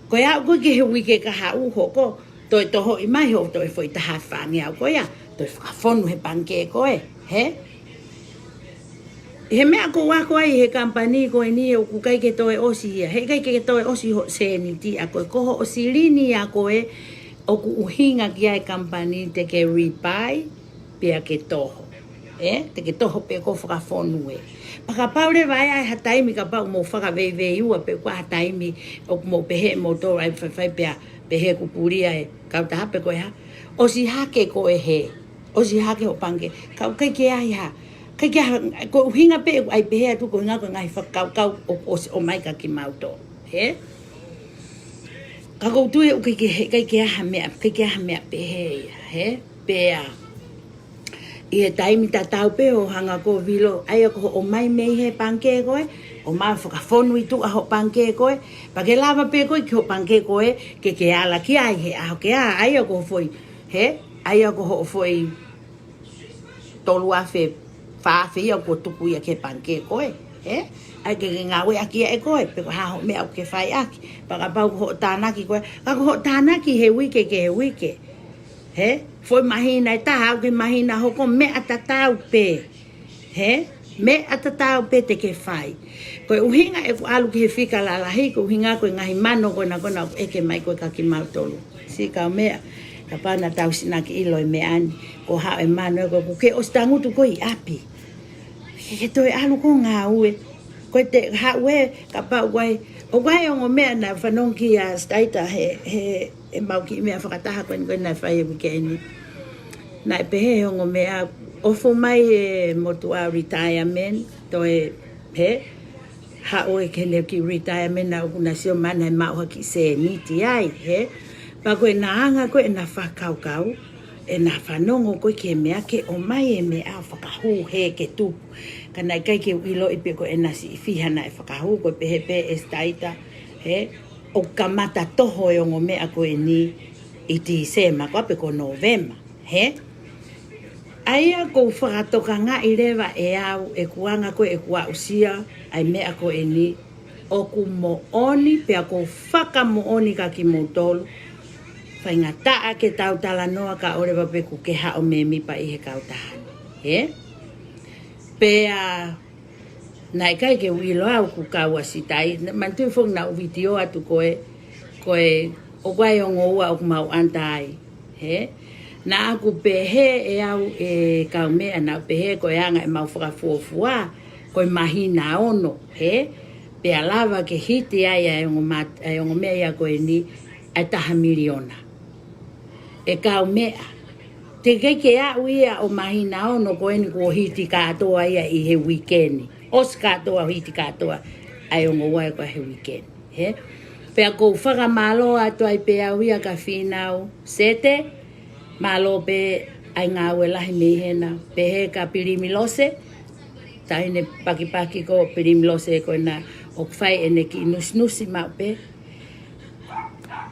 ko e aʻu ko ē ki he uike kahaʻu hoko, toe tohoʻi mai hoʻo toe foʻi taha fāngeau ko ia, toe fakafonu he pangikē ko ē, ē? He meʻa ʻoku ou ako ai he company ko eni ʻoku ʻikai ke toe ʻosi ia. Heʻikai ke toe ʻosi hoʻo sēniti ʻa ko ē. Ko hoʻo silini ʻa ko ē ʻoku ʻuhinga ki ai e company te ke rebuy, pea ke toho. Ē? Te ke toho pē ʻo fakafonu ē. Pea kapau leva ʻe ʻi ai ha taimi kapau mou fakaveiveiua pe ko ha taimi ʻoku mou pehē moutolu ʻai faifai pea pehē kupulia e kautaha pe ko e hā. ʻOsi hake ko ē hē. ʻOsi hake hoʻo pangikē. Ka ʻoku ʻikai ke ʻi ai ha. ʻIkai ke ʻi ai ha, ko e ʻuhinga pē ʻoku ʻai pehē atu ko e ʻuhinga ko e ngaahi fakakaukau ʻo, ʻo, ʻomai kia kimautolu. Ē? Ka ʻoku ou tui ʻoku ʻikai ke, ʻikai ke ʻi ai ha meʻa, ʻikai ke ʻi ai ha meʻa pehē ia, ē? Pea ʻi he taimi tatau pē ʻo hanga ʻo vilo, ʻa ia ko hoʻo ʻomai mei he pangikē ko ē, ʻomai ʻo fakafonu ʻi tuʻa hoʻo pangikē ko ē, pea ke lava pē koe ki hoʻo pangikē ko ē, ke ke ala ki ai he ʻaho ke ʻā, ʻa ia ko e foʻi, ē? ʻA ia ko hoʻo foʻi tolu afe, fā afe ia kuo tuku ia ki he pangikē ko ē, ē? ʻA ia ke ke ngāueʻaki ia ʻe koe, pe ko e hā hoʻo meʻa ʻoku ke fai ʻaki, pea kapau ko hoʻo tānaki ko ē, ka ko hoʻo tānaki he uike ki he uike. Ē? Foʻi māhina ʻe taha, ʻalu ki he māhina hoko, meʻa tatau pē. Ē? Meʻa tatau pē te ke fai. Ko e ʻuhinga ʻeku ʻalu ki he fika lalahi, ko e ʻuhinga ko e ngaahi mano ko ena ko ena ʻoku ʻeke mai ko ē kia kimautolu. Siʻi kau meʻa, kapau naʻa tau sina ke ʻilo e meʻa ni, ko e haʻu e mano ē ko ē ʻoku ke ʻosi tangutu koe ʻi ʻapi. Ke ke toe ʻalu koe ʻo ngāue. Ko e te haʻu ē, kapau ʻoku ʻi ai, ʻoku ʻi ai e ongo meʻa naʻe fanongo ki ai ʻa Staita he, he, he mau kiʻi meʻa fakataha ko eni ko ē naʻe fai he uike ni. Naʻe pehē he ongo meʻa, ʻofa mai he motuʻa retirement, toe, ē, haʻu ē ki heʻene kiʻi retirement naʻa ʻoku na sio mai naʻe maʻu ha kiʻi sēniti ai, ē. Pea ko ʻena anga ko ē ʻena fakakaukau, ʻena fanongo ko ē ki he meʻa ke ʻomai e meʻa fakahū hē ke tupu. Ka naʻe ʻikai ke u ʻiloʻi pe ko ʻena siʻi fiha naʻe fakahū, ko e pehē pē ʻe Sitaita, hē, ʻoku kamata toho e ongo meʻa ko eni ʻi Tīsema, ko ē pe ko Nōvema, hē? ʻA ia ʻoku ou fakatokangaʻi leva ʻe au ʻeku anga ko ē ʻeku aʻusia ʻa e meʻa ko eni, ʻoku moʻoni pea ʻoku ou fakamoʻoni kia kimoutolu. Faingataʻa ke tau talanoa kae ʻoua leva pē kuo ke haʻu ʻo mēmipa ʻi he kautaha ni, hē? Pea naʻe ʻikai ke u ʻilo au kuo kau ʻa Sitaita, naʻe manatuʻi foki naʻa ku vitiō atu ko ē, ko ē, ʻoku ʻi ai e ongo ua ʻoku mau ʻanta ai, hē? Naʻa ku pehē ʻe au ʻe kaumeʻa, naʻa ku pehē ko e anga ʻemau fakafuofua, ko e māhina ono, hē? Pea lava ke hiti ai ʻa e ongo mat-, ʻa e ongo meʻa ia ko eni, ʻa e taha miliona. ʻE kaumeʻa, teʻeki ke aʻu ia ʻo māhina ono ko eni kuo hiti kātoa ia ʻi he uike ni. ʻOsi kātoa, hiti kātoa ʻa e ongo ua ko ē he uike ni, hē? Pea ʻoku ou fakamālō atu ai pē au ia kia Fīnau Sete, mālō pē ʻa e ngāue lahi mei hena, pehē kia Pilimi Lose, taʻahine pakipaki ko Pilimi Lose ko ena ʻoku fai ʻene kiʻi nusinusi maʻu pē.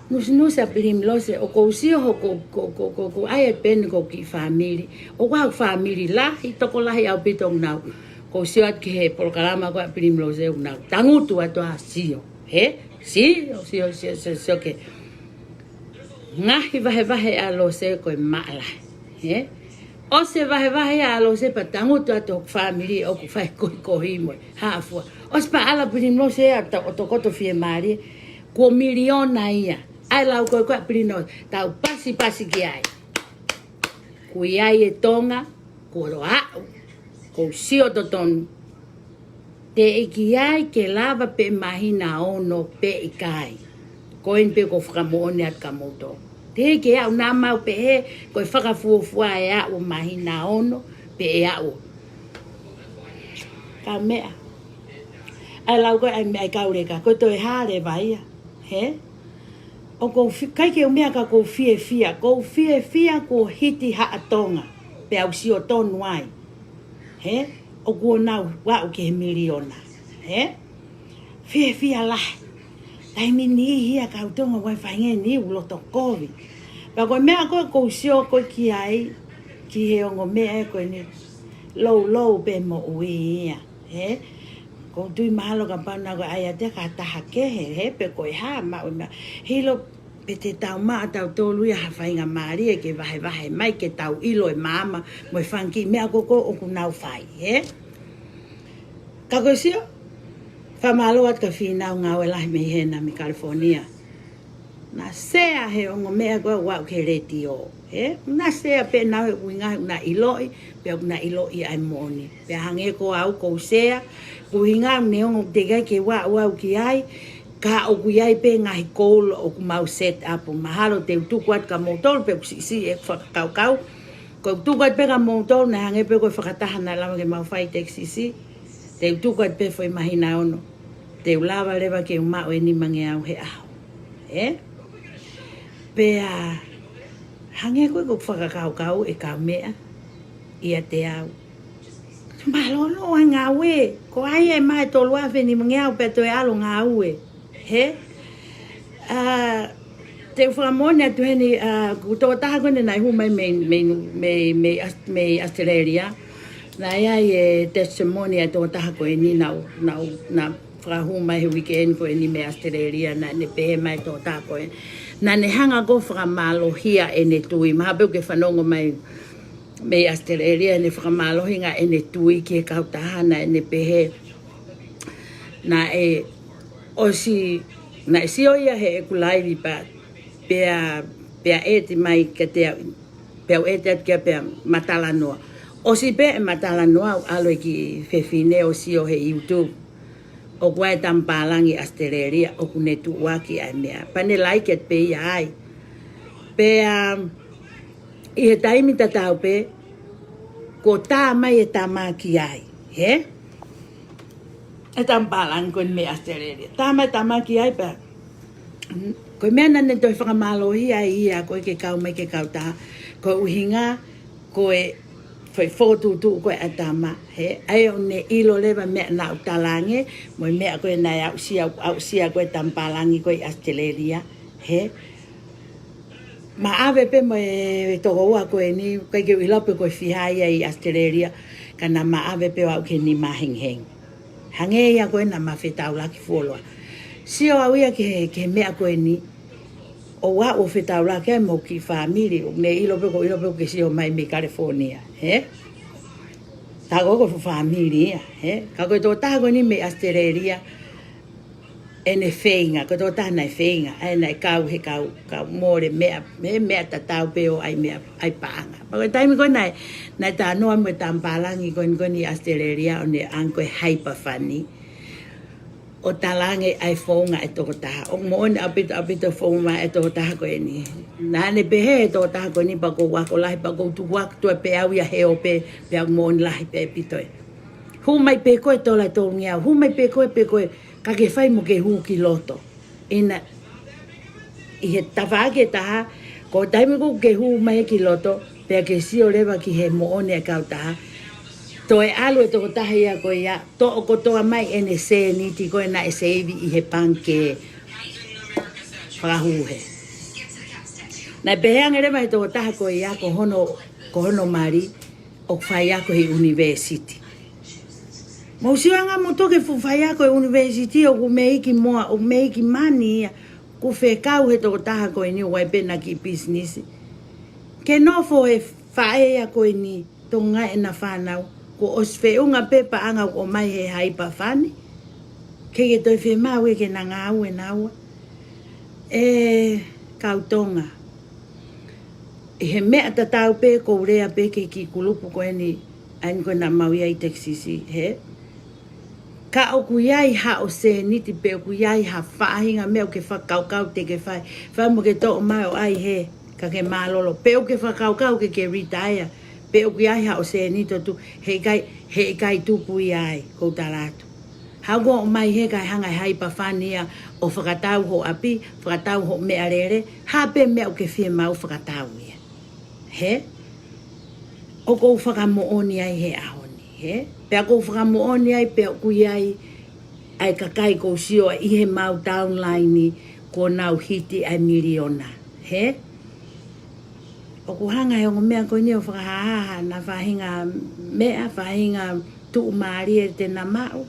Nusinusi ʻa Pilimi Lose, ʻoku ou sio hoʻo, ko, ko, ko, ko, ko ʻai e peni ki ho kiʻi fāmili. ʻOku ʻi ai haʻo fāmili lahi, tokolahi ʻaupito ʻoku nau. ʻOku ou sio atu ki he polokalama ko ē ʻa Pilimi Lose ʻoku nau tangutu atu ʻo sio. Hē? Sio, sio, sio, sio, sio ki he ngaahi vahevahe ʻa Lose ko e maʻa lahi. Hē? ʻOsi e vahevahe ʻa Lose pea tangutu atu hoku fāmili ʻoku fai kohikohi mo e hā fua. ʻOsi pea ʻalu ʻa Pilimi Lose ia ʻo tokoto fiemālie, kuo miliona ia. ʻA e lau ko ē ko ē ʻa Pilimi Lose, tau pasipasi ki ai. Kuo ʻi ai e Tonga, kuo lava aʻu, ʻoku ou sio totonu. Teʻeki ai ke lava pē māhina ono pe ʻikai. Ko eni pē ʻoku ou fakamoʻoni atu kia moutolu. Teʻeki ke aʻu, naʻa mau pehē ko e fakafuofua ʻe aʻu ʻo māhina ono pe ʻe aʻu. Kaumeʻa. ʻA e lau ko ē ʻa e meʻa ʻa e kau leka, ko e toe hā leva ia, hē? ʻOku ou fi-, ʻikai ke u meʻa ka ʻoku ou fiefia, ʻoku ou fiefia kuo hiti Haʻa Tonga, pea u sio tonu ai. Hē? ʻOku nau aʻu ki he miliona. Hē? Fiefia lahi. Taimi niʻihi ʻa e kau Tonga ʻoku ʻi ai e faʻahinga niʻihi ʻoku loto kovi. Pea ko e meʻa ko ē ʻoku ou sio ko ē ki ai, ki he ongo meʻa ē ko eni, loulou pē moʻui ia. Hē? ʻOku ou tui mahalo kapau naʻa ku ʻai ʻiate au ka taha kehe, hē, pe ko e hā, maʻu e meʻa. Hilo pe te tau maʻu ʻa tautolu ia ha faingamālie ke vahevahe mai ke tau ʻilo e maama mo e fanga kiʻi meʻa ko ē ʻoku nau fai, hē? Ka ʻoku ou sio, fakamālō atu kia Fīnau, ngāue lahi mei hena mei California. Naʻa share he ongo meʻa ko ē ʻoku aʻu ki he letiō, hē? Naʻa share pē naʻa ku ʻuhinga naʻa ʻiloʻi, pea ʻoku na ʻiloʻi ʻa e moʻoni. Pea hangē ko au ʻoku ou share, ko e ʻuhinga neongo teʻeki ke u aʻu au ki ai, ka ʻoku ʻi ai pē ngaahi goal ʻoku mau set up. Mahalo te u tuku atu kia moutolu pe ʻoku siʻisiʻi e fakakaukau. Ko e tuku atu pē kia moutolu, naʻe hangē pē ko e fakataha naʻe lava ke mau fai Texas. Te u tuku atu pē foʻi māhina ono. Te u lava leva ke u maʻu e nimangeau he ʻaho. Ē? Pea hangē ko ē ko e fakakaukau ʻa e kaumeʻa ʻiate au. Mālōlō ʻa e ngāue. Ko hai ʻe maʻu e tolu afe nimangeau pea toe ʻalu ʻo ngāue. Hē? ʻA, te u fakamoʻoni atu heni, ʻa, ko e tokotaha ko eni naʻe hū mai mei, mei, mei, mei Aus-, mei Australia. Naʻe ʻi ai e testimony ʻa e tokotaha ko eni naʻa, naʻa, naʻa fakahū mai he weekend ko eni mei Australia, naʻa ne pehē mai e tokotaha ko ē. Naʻa ne hanga ʻo fakamālohia ʻene tui. Mahalo pē ʻoku ke fanongo mai mei Australia, ne fakamālohinga ʻene tui ki he kautaha, naʻa ne pehē. Naʻe ʻosi, naʻe sio ia heʻeku live pea, pea, pea ʻeti mai kiate au, pea u ʻeti atu ki ai pea ma talanoa. ʻOsi pē ʻema talanoa ʻo ʻalu e kiʻi fefine ʻo sio he YouTube. ʻOku ʻi ai e tama pālangi Australia, ʻoku ne tuʻuaki ʻa e meʻa. Pea ne like atu pē ia ai. Pea, ʻi he taimi tatau pē, kuo tā mai e tama ki ai, hē? E tama pālangi ko eni mei Australia. Tā mai e tama ki ai pea, ko e meʻa naʻa ne toe fakamālohia ai ia ko ē ke kau mai ki he kautaha. Ko e ʻuhinga, ko e foʻi fokotuʻutuʻu ko ē ʻa e tama, hē? ʻA ia ʻoku ne ʻilo leva meʻa naʻa ku talaange, mo e meʻa ko ē naʻe aʻusia, aʻusia ko ē tamapālangi ko ē ʻi ʻAositelēlia, hē? Ma ʻave pē mo e tokoua ko eni, ʻikai ke u ʻilo pe ko e fiha ia ʻi ʻAositelēlia, ka naʻa ma ʻave pē ʻo aʻu ki he nima hengihengi. Hangē ia ko ē naʻa ma fetaulaki fuoloa. Sio au ia ki he, ki he meʻa ko eni, ʻo aʻu ʻo fetaulaki ai mo e kiʻi fāmili, ʻoku ne ʻilo pē ko, ʻilo pē ʻoku ke sio mai mei California, hē? Ka ko e fuʻu fāmili ia, hē? Ka ko e tokotaha ko eni mei ʻAositelēlia, ʻene feinga, ko e tokotaha naʻe feinga, ʻa ia naʻe kau he kau, kau mole meʻa, he meʻa tatau pē ʻo ʻai meʻa, ʻai paʻanga. Pea ko e taimi ko ē naʻe, naʻe talanoa mo e tamapālangi ko eni ko eni ʻi ʻAositelēlia, ʻo ne ʻange ko e haipa fani. ʻO talaange ʻa e founga ʻa e tokotaha. ʻOku moʻoni ʻaupito, ʻaupito founga ʻa e tokotaha ko eni. Naʻa ne pehē ʻe he tokotaha ko eni pea ʻoku ou ako lahi, pea ʻoku ou tuku atu ʻa e peau ia he ope, pea ʻoku moʻoni lahi pē ʻaupito ē. Hū mai pē koe tola tolungeau, hū mai pē koe pē koe, ka ke fai mo ke hū ki loto. ʻIna, ʻi he tafaʻaki ʻe taha, ko e taimi ko ē ʻoku ke hū mai ki loto, pea ke sio leva ki he moʻoni ʻa e kautaha. Toe ʻalu e tokotaha ia ko ia, toʻo kotoa mai ʻene sēniti ko ē naʻe seivi ʻi he pangikē fakahū hē. Naʻe pehē ange leva ʻe he tokotaha ko ia ko hono, ko hono mali, ʻoku faiako he ʻunivēsiti. Mou sio ange mo toki fuʻu faiako he ʻunivēsiti ʻoku meiki moa, ʻoku meiki mani ia, ʻoku fekau he tokotaha ko eni ʻoku ʻi ai pē ʻena kiʻi pisinisi. Ke nofo he faʻē ia ko eni, Tonga ʻena fānau, kuo ʻosi feʻunga pē paʻanga ʻoku ʻomai he haipa fani. Ke ke toe fiemaʻu ia ke na ngāue naua. ʻE kau Tonga. ʻI he meʻa tatau pē ʻoku ou lea pē ki he kiʻi kulupu ko eni, ʻa eni ko ē naʻa mau ʻi ai ʻi Texas, hē? Ka ʻoku ʻi ai haʻo sēniti pe ʻoku ʻi ai ha faʻahinga meʻa ʻoku ke fakakaukau te ke fai, fai mo ke toʻo mai ʻo ʻai hē, ka ke mālōlō. Pe ʻoku ke fakakaukau ke ke retire, pe ʻoku ʻi ai haʻo sēniti ʻo tuku, heʻikai, heʻikai tuku ia ai, ʻoku ou tala atu. Haʻu ʻo ʻomai hē kae hanga ʻe he haipa fani ia ʻo fakatau ho ʻapi, fakatau hoʻo meʻalele, ha pē meʻa ʻoku ke fiemaʻu fakatau ia. Hē? ʻOku ou fakamoʻoni ai he ʻaho ni, hē? Pea ʻoku ou fakamoʻoni ai pē ʻoku ʻi ai ʻa e kakai ʻoku ou sio ai ʻi he mau downline kuo nau hiti ʻa e miliona, hē? ʻOku hanga he ongo meʻa ko eni ʻo fakahāhā ʻena faʻahinga meʻa, faʻahinga tuʻumālie te na maʻu.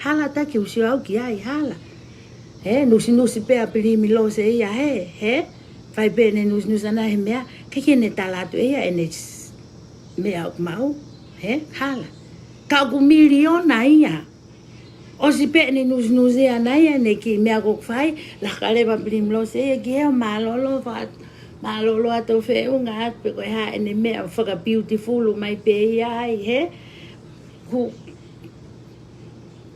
Hala taki ʻoku sio au ki ai, hala. Hē, nusinusi pē ʻa Pilimi Lose ia, hē, hē. Fai pē ʻene nusinusi ʻana he meʻa, ʻikai ke ne tala atu ʻe ia ʻene s-, meʻa ʻoku maʻu, hē, hala. Ka ʻoku miliona ia. ʻOsi pē ʻene nusinusi ʻana ia, ʻene kiʻi meʻa ʻoku fai, laka leva Pilimi Lose ia ki he ʻo mālōlō, fa-, mālōlō atu feʻunga atu pē ko e hā ʻene meʻa fakabeautiful mai pē ia ai, hē. Ku,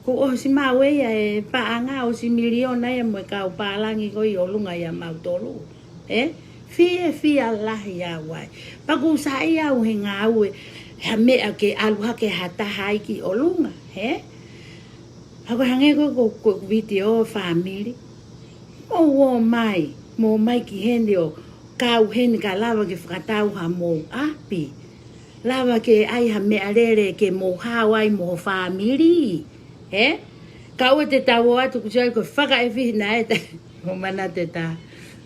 kuo ʻosi maʻu ʻe ia e paʻanga ʻosi miliona ia mo e kau pālangi ko ē ʻi ʻolunga ʻia mautolu. Ē? Fiefia lahi au ai. Pea ʻoku ou saiʻia au he ngāue, ha meʻa ke ʻalu hake ha taha ai ki ʻolunga, hē? Pea ko e hangē ko, ko, ko e vitiō fāmili. Mou ō mai, mou ō mai ki heni ʻo kau heni ka lava ke fakatau hamou ʻapi. Lava ke ʻai ha meʻalele ke mou hao ai mo ho fāmili. Hē? Ka ʻoua te tau ō atu ʻoku sio ai ko e fakaʻefihi naʻe ta-, ʻo mana te ta.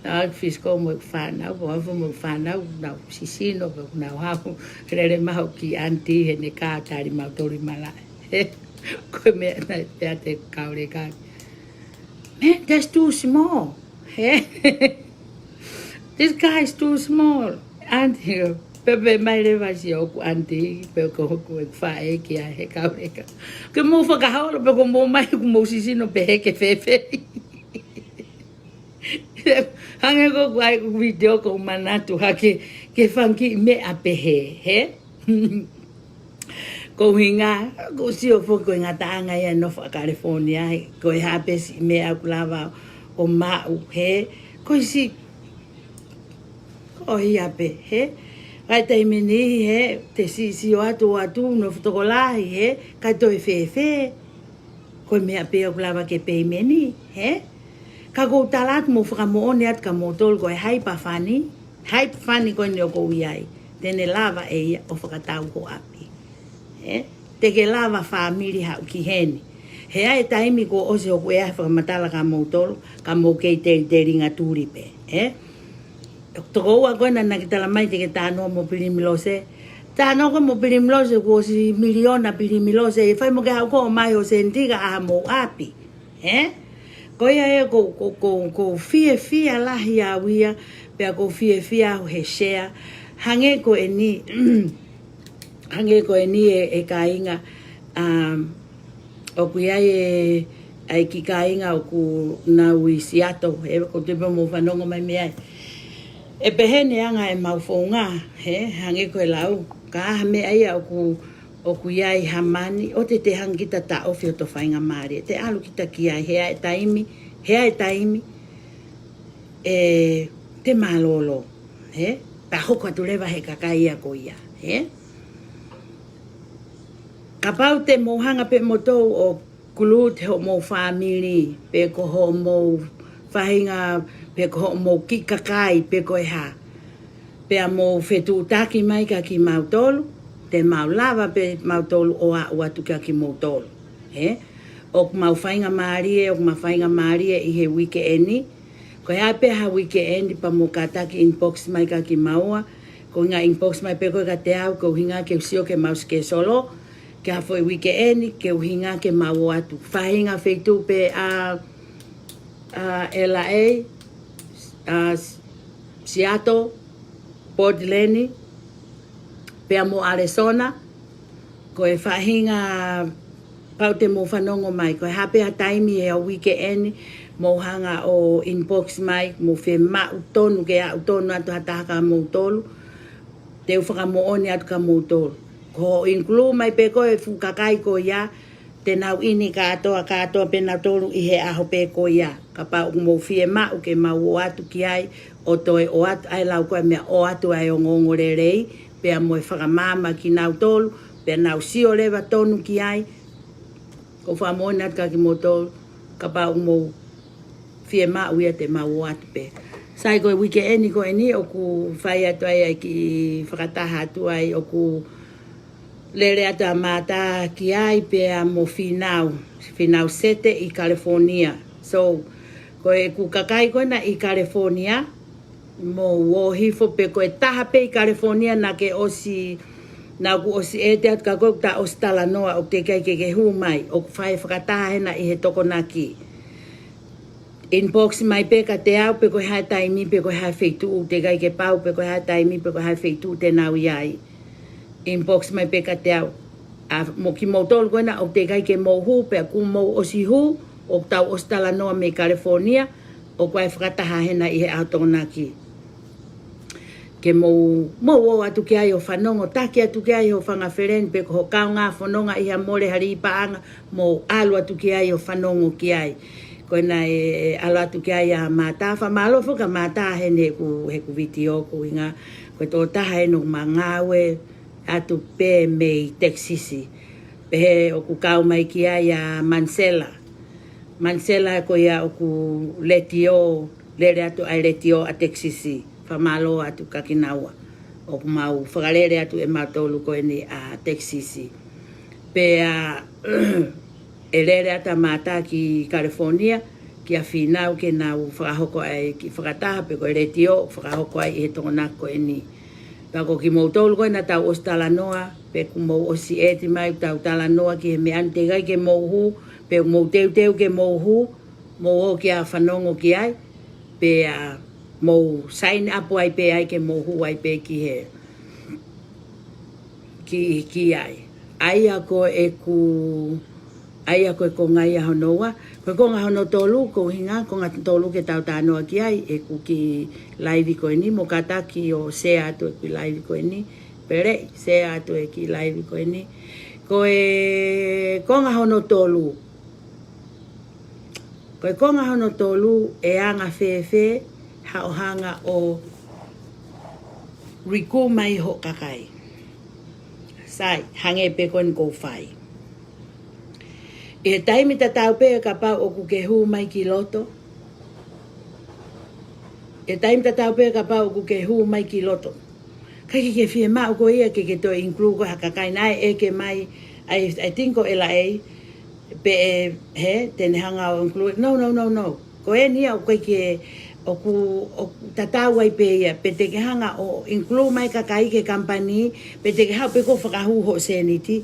Naʻa ku fisiko mo e fānau, ko afu mo e fānau, nau sisino, ko nau hafu, lele maho ki aunty, he ne ka tali mautolu ʻi malaʻe. Hē? Ko e meʻa naʻe pea te kaule ka. Man, that's too small. Hē? This guy is too small. Aunty, pepe mai leva si ʻoku aunty, pe ko, ko e faʻē ki ai he kaule ka. Ke mou fakaholo, pe ko mou mai, ʻoku mou sisino, pe he ke fēfē. Hangē ko ʻeku ʻai ʻeku vitiō ʻoku ou manatu hake, ke fanga kiʻi meʻa pehē, hē? Ko e ʻuhinga, ʻoku ou sio foki ko e ngataʻanga ia ʻo e nofo ʻa California, he ko e hā pē siʻi meʻa ʻoku lava ʻo maʻu, hē? Ko e siʻi, ko ia pē, hē? Kae taimi ni, hē? Te siʻi sio atu ʻo atu, nofo tokolahi, hē? Kae toe fēfē? Ko e meʻa pē ʻoku lava ke peimeni, hē? Ka ʻoku ou tala atu mo fakamoʻoni atu kia moutolu ko e haipa fani, HypeFund ko eni ʻoku ou ʻi ai, te ne lava ʻe ia ʻo fakatau ho ʻapi. Ē? Te ke lava fāmili haʻu ki heni. He ʻi ai e taimi kuo ʻosi hoku ʻea he fakamatala kia moutolu, ka mou kei telitelinga tuli pē. Ē? Tokoua ko ena naʻa ke talamai te ke talanoa mo Pilimilose. Talanoa koe mo Pilimilose, kuo ʻosi miliona Pilimilose. ʻE fai mo ke haʻu koe ʻo ʻomai ho sēniti ka ʻaha mo ʻapi. Ē? Ko ia ē ʻoku, ʻoku, ʻoku, ʻoku ou fiefia lahi au ia, pea ʻoku ou fiefia au he share. Hangē ko eni, hangē ko eni ē, ʻe kāinga, um, ʻoku ʻi ai e, ʻa e kiʻi kāinga ʻoku nau ʻi Seattle, ē, ʻoku ou tui pē ʻoku mou fanongo mai mei ai. ʻE pehē ni e anga ʻemau founga, ē, hangē ko e lau, ka ʻi ai ha meʻa ia ʻoku, ʻoku ʻi ai ha mani, ʻoua te te hanga kita taʻofi hoto faingamālie, te ʻalu kita ki ai, he ʻi ai e taimi, he ʻi ai e taimi, ē, te mālōlō, ē, pea hoko atu leva he kakai ia ko ia, ē. Kapau te mou hanga pē moutolu ʻo glued hoʻomou fāmili, pe ko hoʻomou faʻahinga, pe ko hoʻomou kiʻi kakai, pe ko e hā. Pea mou fetuʻutaki mai kia kimautolu, te mau lava pē mautolu ʻo aʻu atu kia kimoutolu. Ē? ʻOku mau faingamālie, ʻoku mau faingamālie ʻi he uike eni. Ko e hā pē ha uike eni pea mou kātaki inbox mai kia kimaua. Ko e ʻuhinga inbox mai pē koe kiate au, ko e ʻuhinga ke u sio ki heʻemau schedule. Ki ha foʻi uike eni, ko e ʻuhinga ke mau ō atu. Faʻahinga feituʻu pē ʻa, ʻa L A, ʻa Seattle, Portland, pea mo Arizona, ko e faʻahinga kapau te mou fanongo mai. Ko e hā pē ha taimi he uike eni, mou hanga ʻo inbox mai, mou fiemaʻu tonu ke aʻu tonu atu ha taha kia moutolu, te u fakamoʻoni atu kia moutolu. Ko e include mai pē ko e fuʻu kakai ko ia, te nau ʻi heni kātoa, kātoa pē nautolu ʻi he ʻaho pē ko ia. Kapau ʻoku mou fiemaʻu ke mau ō atu ki ai, ʻo toe ʻoatu ʻa e lau ko e meʻa, ʻoatu ʻa e ongoongolelei, pea mo e fakamaama kia nautolu, pea nau sio leva tonu ki ai, ʻoku ou fakamoʻoni atu kia kimoutolu, kapau ʻoku mou fiemaʻu ia te mau ō atu pē. Sai, ko e uike eni ko eni ʻoku fai atu ai ʻa e kiʻi fakataha atu ai, ʻoku lele atu ʻa Mata ki ai pea mo Finau, Finau Sete ʻi California. So, ko ʻeku kakai ko ena ʻi California, mou ō hifo pē, ko e taha pē ʻi California naʻa ke ʻosi, naʻa ku ʻosi ʻēte atu kia koe, ʻoku ta ʻosi talanoa, ʻoku teʻeki ai ke ke hū mai, ʻoku fai fakataha hena ʻi he Tokonaki. Inbox mai pē kiate au, pe ko e hā e taimi, pe ko e hā e feituʻu, teʻeki ai ke pau, pe ko e hā e taimi, pe ko e hā e feituʻu te nau ʻi ai. Inbox mai pē kiate au. ʻA, mo kimoutolu ko ena ʻoku teʻeki ai ke mou hū, pea kuo mou ʻosi hū, ʻoku tau ʻosi talanoa mei California, ʻoku ʻi ai e fakataha hena ʻi he ʻaho Tokonaki. Ke mou, mou ō atu ki ai ʻo fanongo, taki atu ki ai hoʻo fanga feleni, pe ko hoʻo kaungā fononga ʻi ha mole, ha lī paʻanga, mou ʻalu atu ki ai ʻo fanongo ki ai. Ko ena ʻe, ʻe ʻalu atu ki ai ʻa Mata, fakamālō foki kia Mata heni heʻeku, heʻeku vitiō, ko e ʻuhinga, ko e tokotaha eni ʻoku ma ngāue atu pē mei Texas. Pehē ʻoku kau mai ki ai ʻa Mansela. Mansela ko ia ʻoku letiō, lele atu ʻa e letiō ʻa Texas. Fakamālō atu kia kinaua. ʻOku mau fakalele atu ʻe mautolu ko eni ʻa Texas. Pea ʻe lele atu ʻa Mata ki California, kia Finau ke nau fakahoko ai e kiʻi fakataha, pe ko e letiō, fakahoko ai ʻi he Tokonaki ko eni. Pea ko kimoutolu ko ena tau ʻosi talanoa, pe kuo mou ʻosi ʻēte mai, tau talanoa ki he meʻa ni, teʻeki ai ke mou hū, pe mou teuteu ke mou hū, mou ō kia fanongo ki ai, pea mou sign up ai pē ai ke mou hū ai pē ki he, ki, ki ai. ʻA ia ko ʻeku, ʻa ia ko e konga ia hono ua. Ko e konga hono tolu, ko e ʻuhinga, konga tolu ke tau talanoa ki ai, ʻeku kiʻi live ko eni, mou kātaki ʻo share atu ʻeku live ko eni. Pele, share atu ʻeku live ko eni. Ko e konga hono tolu. Ko e konga hono tolu, ʻe anga fēfē haʻo hanga ʻo recruit mai hoʻo kakai. Sai, hangē pē ko eni ʻoku ou fai. ʻI he taimi tatau pē kapau ʻoku ke hū mai ki loto, ʻI he taimi tatau pē kapau ʻoku ke hū mai ki loto, ʻikai ke ke fiemaʻu koe ia ke ke toe include koe ha kakai naʻe ʻeke mai, I, I think ko L A, pe ʻe, he, te ne hanga ʻo include. No, no, no, no. Ko eni ia ʻoku ʻikai ke, ʻoku, ʻoku tatau ai pē ia, pe te ke hanga ʻo include mai kakai ki he company, pe te ke haʻu pē koe ʻo fakahū hoʻo sēniti,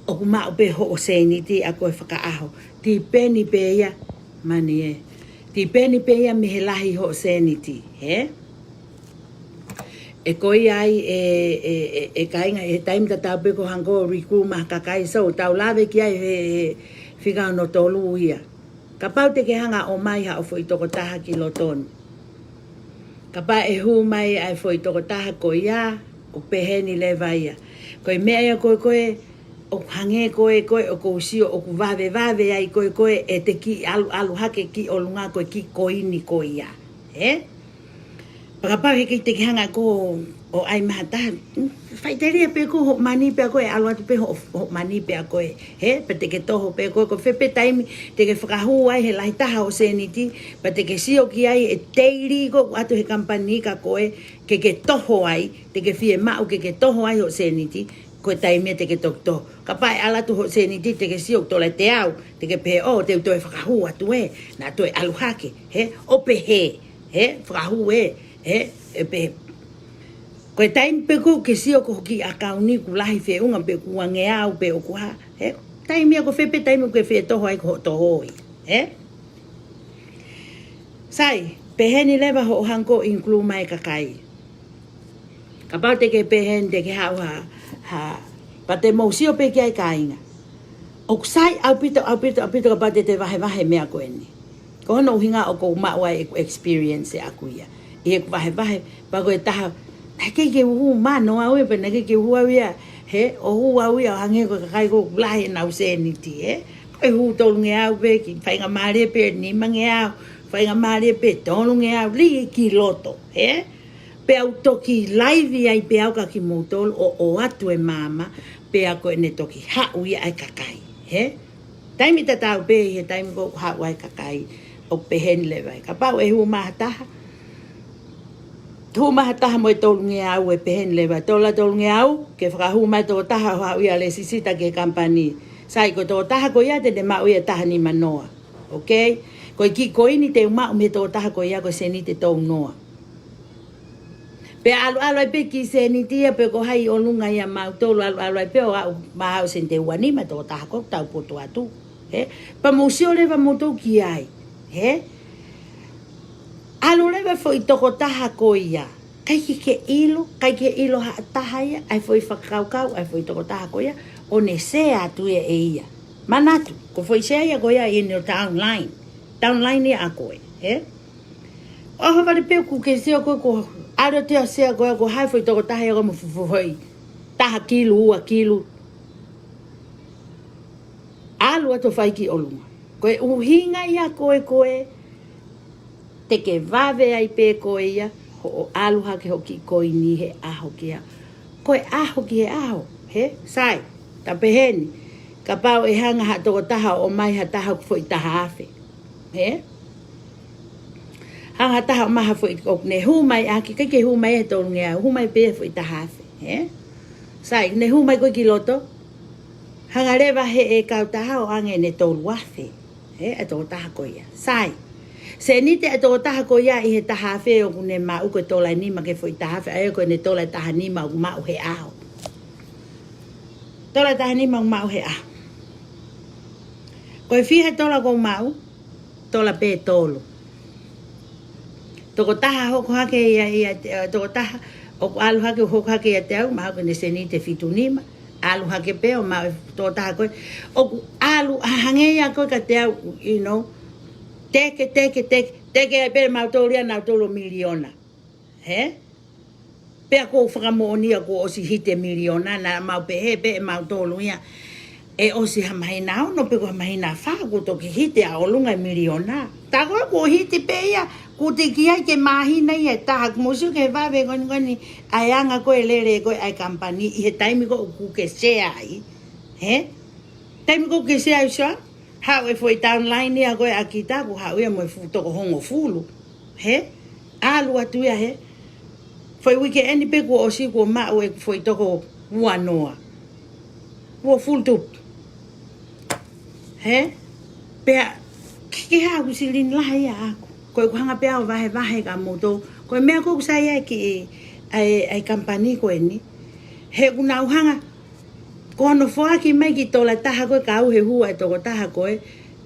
ʻoku maʻu pē hoʻo sēniti ʻa koe fakaʻaho. Tipeni pē ia, mani ē. Tipeni pē ia mei he lahi hoʻo sēniti, he? ʻE ko ia ai, ʻe, ʻe, ʻe, ʻe kāinga, ʻi he taimi tatau pē ko e hanga ʻo recruit mai ha kakai, so, tau lave ki ai he, he fika hono tolu ia. Kapau te ke hanga ʻo ʻomai haʻo foʻi tokotaha ki loto ni. Kapau ʻe hū mai ʻa e foʻi tokotaha ko ia, ʻoku peheni leva ia. Ko e meʻa ia ko ē, ko ē, ʻoku hangē ko ē, ko ē, ʻoku ou sio, ʻoku vavevave ai ko ē, ko ē, ʻete kiʻi ʻalu, ʻalu hake ki ʻolunga ko e kiʻi koini ko ia. He? Pea kapau heʻikai te ke hanga koe ʻo ʻai mai ha taha, faʻiteliha pē koe hoʻo mani pē ʻa koe, ʻalu atu pē hoʻo, hoʻo mani pē ʻa koe. He? Pea te ke toho pē koe, ko fē pē taimi te ke fakahū ai he lahi taha hoʻo sēniti, pea te ke sio ki ai ʻe teili koe ʻoku ʻatu he company kia koe, ke ke toho ai, te ke fiemaʻu ke ke toho ai hoʻo sēniti, ko e taimi ia te ke toki toho. Kapau ʻe ʻalu atu hoʻo sēniti, te ke sio ʻoku tola ʻe teau, te ke pehē, ʻō, te u toe fakahū atu ē, naʻa toe ʻalu hake, he, ʻo pehē, he, fakahū ē, he, ʻe pehē. Ko e taimi pē ʻoku ke sio ko hoʻo kiʻi ʻakauni ʻoku lahi feʻunga pe ʻoku uangeau pe ʻoku hā, he, taimi ia ko fē pē taimi ʻoku ke fie toho ai ko hoʻo toho ia, he? Sai, peheni leva hoʻo hanga ʻo include mai kakai. Kapau te ke peheni te ke haʻu ha, ha, pea te mou sio pē ki ai kāinga. ʻOku sai ʻaupito, ʻaupito, ʻaupito kapau te te vahevahe meʻa ko eni. Ko hono ʻuhinga ʻoku ou maʻu ai ʻeku experience ʻaʻaku ia. ʻI heʻeku vahevahe, pea ko e taha, naʻe ʻikai ke u hū mano au ia, pea naʻe ʻikai ke u hū au ia, he, ʻo hū au ia, ʻo hangē ko e kakai ʻoku lahi ʻenau sēniti, he. Ko e hū tolungeau pē, kiʻi faingamālie pē, nimangeau, faingamālie pē, tolungeau, liʻi ki loto, he. Pea u toki laivi ai pē au kia kimoutolu ʻo, ʻoatu e maama, pea ko ʻene toki haʻu ia ʻa e kakai, he. Taimi tatau pē, he taimi ʻoku haʻu ai kakai, ʻoku peheni leva ia. Kapau ʻe hū mai ha taha, hū mai ha taha mo e tolungeau ʻe peheni leva. Tola tolungeau, ke fakahū mai tokotaha ʻo haʻu ia ʻo lēsisita ki he company. Sai ko e tokotaha ko ia te ne maʻu ia ʻe taha nima noa. Okay? Ko e kiʻi koini te u maʻu mei he tokotaha ko ia ko e sēniti ʻe tolu noa. Pea ʻalu ʻalu ai pē kiʻi sēniti ia pe ko hai ʻolunga ia mautolu ʻalu ʻalu ai pē ʻo aʻu maʻu sēniti ʻe ua nima tokotaha ko ē ʻoku tau poto atu. He? Pea mou sio leva moutolu ki ai. He? ʻAlu leva foʻi tokotaha ko ia. ʻIkai ke ke ʻilo, ʻikai ke ʻilo ha taha ia, ʻa e foʻi fakakaukau, ʻa e foʻi tokotaha ko ia, ʻo ne share atu ia ʻe ia. Manatu, ko e foʻi share ia ko ia ʻi he downline. Downline ia ʻa koe, he? ʻOhovale pē ʻoku ke sio ko ē ko ʻalu atu ia share ko ē ko hai foʻi tokotaha ia ko ē mo e foʻi taha kilu, ua kilu. ʻAlu atu ʻo fai ki ʻolunga. Ko e ʻuhinga ia ko ē ko ē te ke vave ai pē ko ia, hoʻo ʻalu hake hoʻo kiʻi koini he ʻaho ki he ʻaho. Ko e ʻaho ki he ʻaho, he? Sai, ta peheni, kapau ʻe hanga ha tokotaha ʻo ʻomai ha taha ʻoku foʻi taha afe. He? Hanga ha taha ʻo ʻomai ha foʻi ʻoku ne hū mai ʻaki, ʻikai ke hū mai he tolungeau, hū mai pē he foʻi taha afe. He? Sai, ne hū mai ko ē ki loto, hanga leva he ʻe kautaha ʻo ʻoange ʻene tolu afe. He, ʻa e tokotaha ko ia. Sai. Sēniti ʻa e tokotaha ko ia ʻi he taha afe ʻoku ne maʻu ko e tola ʻe nima ki he foʻi taha afe, ʻa ia ko ʻene tola ʻe taha nima ʻoku maʻu he ʻaho. Tola ʻe taha nima ʻoku maʻu he ʻaho. Ko e fiha tola ʻoku ou maʻu, tola pē ʻe tolu. Tokotaha hoko hake ia, ia, eh, tokotaha ʻoku ʻalu hake, hoko hake ʻiate au, maʻu ko ʻene sēniti ʻe fitu nima, ʻalu hake pē ʻo maʻu e tokotaha ko ē, ʻoku ʻalu, hangē ia ko ē kiate au, you know, teke, teke, teke, teke ai pē mautolu ia nautolu ʻo miliona. He? Pea ʻoku ou fakamoʻoni ia kuo ʻosi hiti e miliona, naʻa mau pehē pē ʻe mautolu ia ʻe ʻosi ha māhina ono pe ko ha māhina fā kuo toki hiti ʻa ʻolunga e miliona. Tā ko ē kuo hiti pē ia, kuo teʻeki ai ke māhina ia ʻe taha, kuo mou sio ki he vave ko eni ko eni ʻa e anga ko ē e lele ko ē ʻa e company ʻi he taimi ko ē ʻoku ke share ai. He? Taimi ko ē ʻoku ke share ai, so, haʻu e foʻi downline ia ko ē ʻa kita, kuo haʻu ia mo e fuʻu toko hongofulu. He? ʻAlu atu ia he foʻi uike eni pē kuo ʻosi kuo maʻu ʻeku foʻi toko ua noa. Ua fulu tupu. He? Pea, ke, ke hā ʻoku silini lahi ia ʻaʻaku. Ko ʻeku hanga pē ʻo vahevahe kia moutolu. Ko e meʻa ko ē ʻoku sai ai ki ʻa e, ʻa e kamupani ko eni. He ʻoku nau hanga, ko hono foaki mai ki tola taha ko ē ka ʻoku hū ʻa e toko taha ko ē,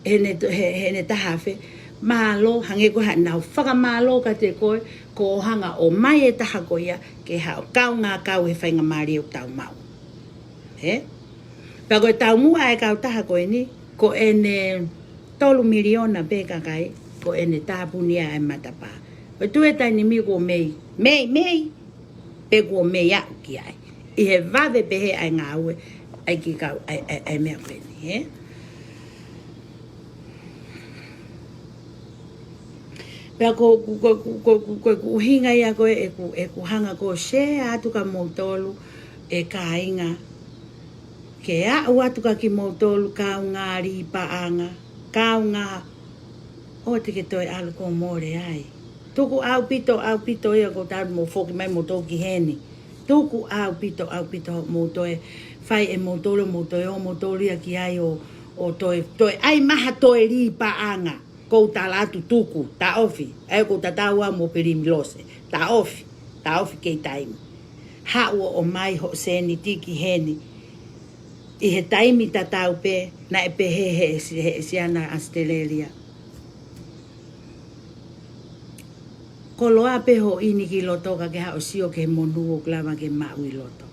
heʻene, he, heʻene taha afe. Mālō, hangē ko ē haʻanau fakamālō kiate koe, ko hoʻo hanga ʻo ʻomai e taha ko ia, ke haʻu ʻo kaungā kau he faingamālie ʻoku tau maʻu. He? Pea ko e taumuʻa ʻa e kautaha ko eni, ko ʻene tolu miliona pē kakai, ko ʻene tāpuni ʻa e matapā. Ko e tuʻu he taimi ni kuo mei, mei, mei, pē kuo mei aʻu ki ai. ʻI he vave pē he ʻa e ngāue, ʻa e kiʻi kau, ʻa e, ʻa e, ʻa e meʻa ko eni, he? Pea ko, ko, ko e ʻuhinga ia ko ē ʻeku, ʻeku hanga ko ē ʻo share atu kia moutolu ʻe kāinga. Ke aʻu atu kia kimoutolu kaungā līpaʻanga, kaungā ʻoua te ke toe ʻalu ʻo mole ai. Tuku ʻaupito, ʻaupito ia ko ʻetau mo foki mai moutolu ki heni. Tuku ʻaupito, ʻaupito hoʻomou toe fai ʻe moutolu, mou toe ō moutolu ia ki ai ʻo, ʻo toe, toe ʻai mai ha toe līpaʻanga. Ko u tala atu tuku, taʻofi. ʻA ia ko u tatau au mo Pilimi Lose. Taʻofi, taʻofi kei taimi. Haʻu ʻo ʻomai hoʻo sēniti ki heni. ʻI he taimi tatau pē, naʻe pehē he, he, he siana ʻAositelēlia. Koloa pē hoʻo ʻini ki loto ka ke haʻu ʻo sio ki he monū ʻoku lava ke maʻu ʻi loto.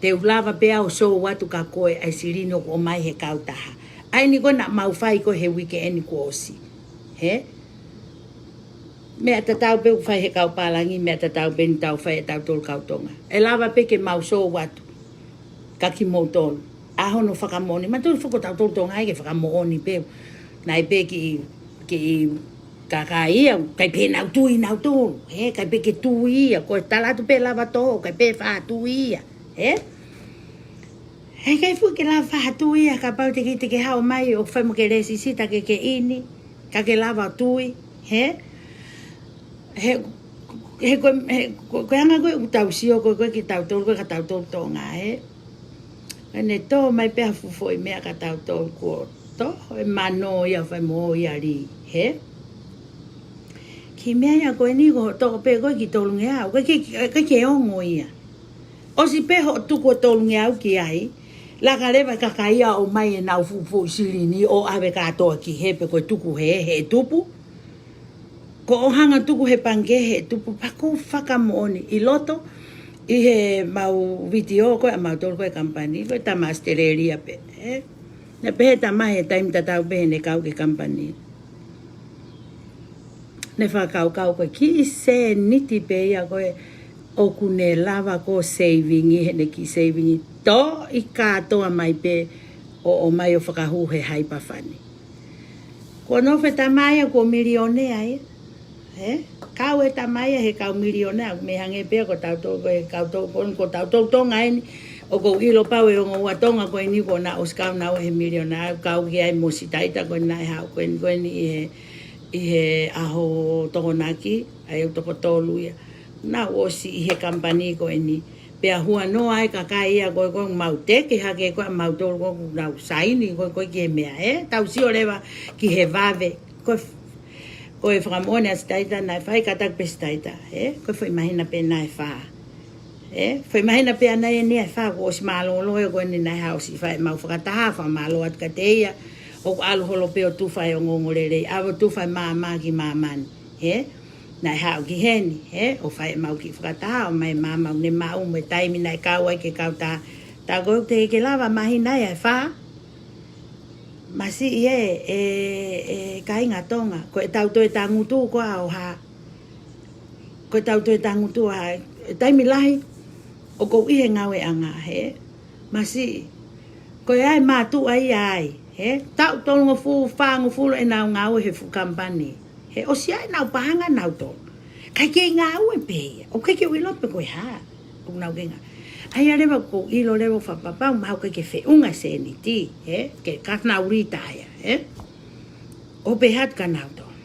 Te u lava pē au ʻo sōu atu kia koe ʻa e silini ʻoku ʻomai he kautaha. ʻA eni ko ē naʻa mau fai ko ē he uike eni kuo ʻosi. He? Meʻa tatau pē ʻoku fai he kau pālangi, meʻa tatau pē eni ʻoku tau fai ʻe tautolu kau Tonga. ʻE lava pē ke mau sōu atu kia kimoutolu. ʻA hono fakamoʻoni, ma tolu foko tautolu Tonga ai ke fakamoʻoni pē. Naʻe pē kiʻi, kiʻi kakai ia, ʻikai pē nau tui nautolu. He, ʻikai pē ke tui ia, ko e tala atu pē lava tō, ʻikai pē faʻa tui ia. He? He ʻikai fuʻu ke lava faʻa tui ia, kapau te ke, te ke haʻu mai ʻo fai mo ke lēsisita ke ke ʻini, ka ke lava tui, he? He, he ko, he ko, ko e anga ko ē ʻoku tau sio ko ē, ko ē kia tautolu, ko ē kia tautolu Tonga, he? ʻEne tō mai pē ha fuʻu foʻi meʻa kia tautolu kuo tō, ʻe manō ia fai mo ia lī, he? Kiʻi meʻa ia ko eni ko hoʻo toko pē ko ē ki tolungeau, ʻikai ke, ʻikai ke ongo ia. ʻOsi pē hoʻo tuku ʻa e tolungeau ki ai, laka leva e kakai ia ʻo ʻomai ʻenau fuʻu, fuʻu silini ʻo ʻave kātoa ki hē pe ko e tuku hē, he tupu. Ko hoʻo hanga tuku he pangikē he tupu, pea ko u fakamoʻoni ʻi loto, ʻi heʻemau vitiō ko ē ʻamautolu ko ē kamupani, ko e tama ʻAositelēlia pē, ē? Naʻe pehē e tama he taimi tatau pē heʻene kau ki he kamupani. Ne fakakaukau ko e kiʻi sēniti pē ia ko ē ʻoku ne lava ko ē ʻo saving ʻi heʻene kiʻi saving, toʻo kātoa mai pē ʻo ʻomai ʻo fakahū he haipafani. Kuo nofo e tama ia kuo milionea ia. He? Kau e tama ia he kau milionea, mei hangē pē ko tautolu, ko e kau tau, ko, ko tautolu Tonga eni, ʻoku ou ʻilo pau e ongo ua Tonga ko eni kuo nau ʻosi kau nautolu he milionea, kau ki ai mo Sitaita ko eni naʻe haʻu ko eni, ko eni ʻi he, ʻi he ʻaho Tokonaki, ʻa ia ʻoku toko tolu ia. Nau ʻosi ʻi he kamupani ko eni. Pea huanoa e kakai ia ko ē, ko ē mau teke hake ko ē ʻamautolu ko ē ʻoku nau saini ko ē, ko ē ki he meʻa, ē? Tau sio leva ki he vave. Ko e, ko e fakamoʻoni ʻa Sitaita naʻe fai, kātaki pē Sitaita, ē? Ko e foʻi māhina pē ʻe fā. Ē? Foʻi māhina pē ʻanai eni ʻe fā, kuo ʻosi mālōlō ia ko eni naʻe haʻu ʻo ʻosi fai ʻemau fakataha, fakamālō atu kiate ia. ʻOku ʻalu holo pē ʻo tufa e ongoongolelei, ʻave ʻo tufa e maama ki māmani, ē? Naʻe haʻu ki heni, ē? ʻO fai ʻemau kiʻi fakataha, ʻomai e maama ʻoku ne maʻu mo e taimi naʻe kau ai ke kau tā, tā ko ē teʻeki ke lava māhina ia ʻe fā. Masiʻi ē, ē, ē, kāinga Tonga, ko ʻetau toe tangutu ko ā ʻo hā. Ko ʻetau toe tangutu ʻa e taimi lahi ʻoku ou ʻi he ngāueʻanga, he? Masiʻi. Ko e ʻai mātuʻa ia ai, he? Taʻu tolungofulu, fāngofulu ʻenau ngāue he fuʻu kamupani. He ʻosi ʻai ʻenau paʻanga nautolu. ʻIkai ke ngāue pē ia. ʻOku ʻikai ke u ʻilo pe ko e hā ʻoku nau kei ngāue. ʻA ia leva ʻoku ou ʻilo leva ʻoku fakapapau mahalo ʻikai ke feʻunga e sēniti, he? Ke ka nau lita ia, he? ʻO pehē atu kia nautolu.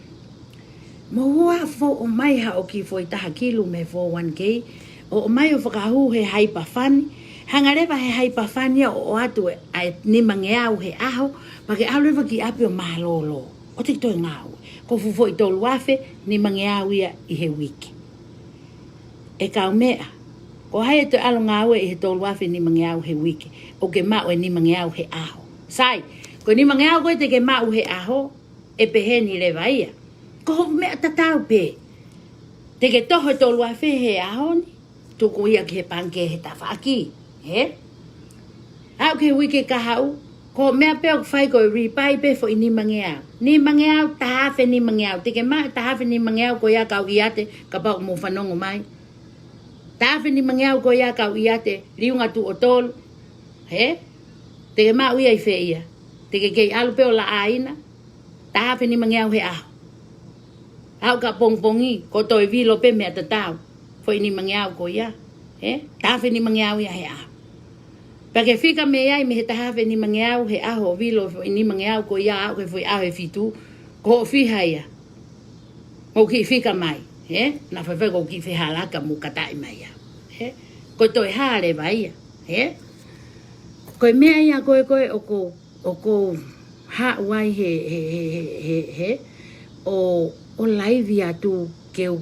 Mou ō ʻo ʻomai haʻo kiʻi foʻi taha kilu mei he four oh one K, ʻo ʻomai ʻo fakahū he haipafani. Hanga leva he haipafani ia ʻo ʻoatu ʻa e nimangeau he ʻaho, pea ke ʻalu leva ki ʻapi ʻo mālōlō. ʻOua te ke toe ngāue. Ko e fuʻu foʻi tolu afe nimangeau ia ʻi he uike. ʻE kaumeʻa, ko hai ʻe toe ʻalu ʻo ngāue ʻi he tolu afe nimangeau he uike, ʻoku ke maʻu e nimangeau he ʻaho? Sai, ko e nimangeau ko ē te ke maʻu he ʻaho, ʻe pehē ni leva ia. Ko hoʻo meʻa tatau pē. Te ke toho e tolu afe he ʻaho ni, tuku ia ki he pangikē he tafaʻaki, hē? Aʻu ki he uike kahaʻu, ko hoʻo meʻa pē ʻoku fai ko e rebuy pē foʻi nimangeau. Nimangeau, taha afe nimangeau. Te ke maʻu e taha afe nimangeau ko ia kau ʻiate, kapau ʻoku mou fanongo mai. Taha afe nimangeau ko ia kau ʻiate, liunga tuʻo tolu, hē? Te ke maʻu ia ʻi fē ia? Te ke kei ʻalu pē ʻo laʻāina? Taha afe nimangeau he ʻaho. Aʻu ki he pongipongi, ko e toe vilo pē meʻa tatau. Foʻi nimangeau ko ia, hē? Taha afe nimangeau ia he ʻaho. Pea ke fika mei ai mei he taha afe nimangeau he ʻaho ʻo vilo foʻi nimangeau ko ia aʻu ki he foʻi ʻaho ʻe fitu, ko hoʻo fiha ia? Mou kiʻi fika mai, hē? Naʻa faifai ko e kiʻi fehalāka mou kataʻi mai ia, hē? Ko e toe hā leva ia, hē? Ko e meʻa ia ko ē ko ē ʻoku, ʻoku ou haʻu ai he, he, he, he, he, he, ʻo, ʻo laivi atu ke u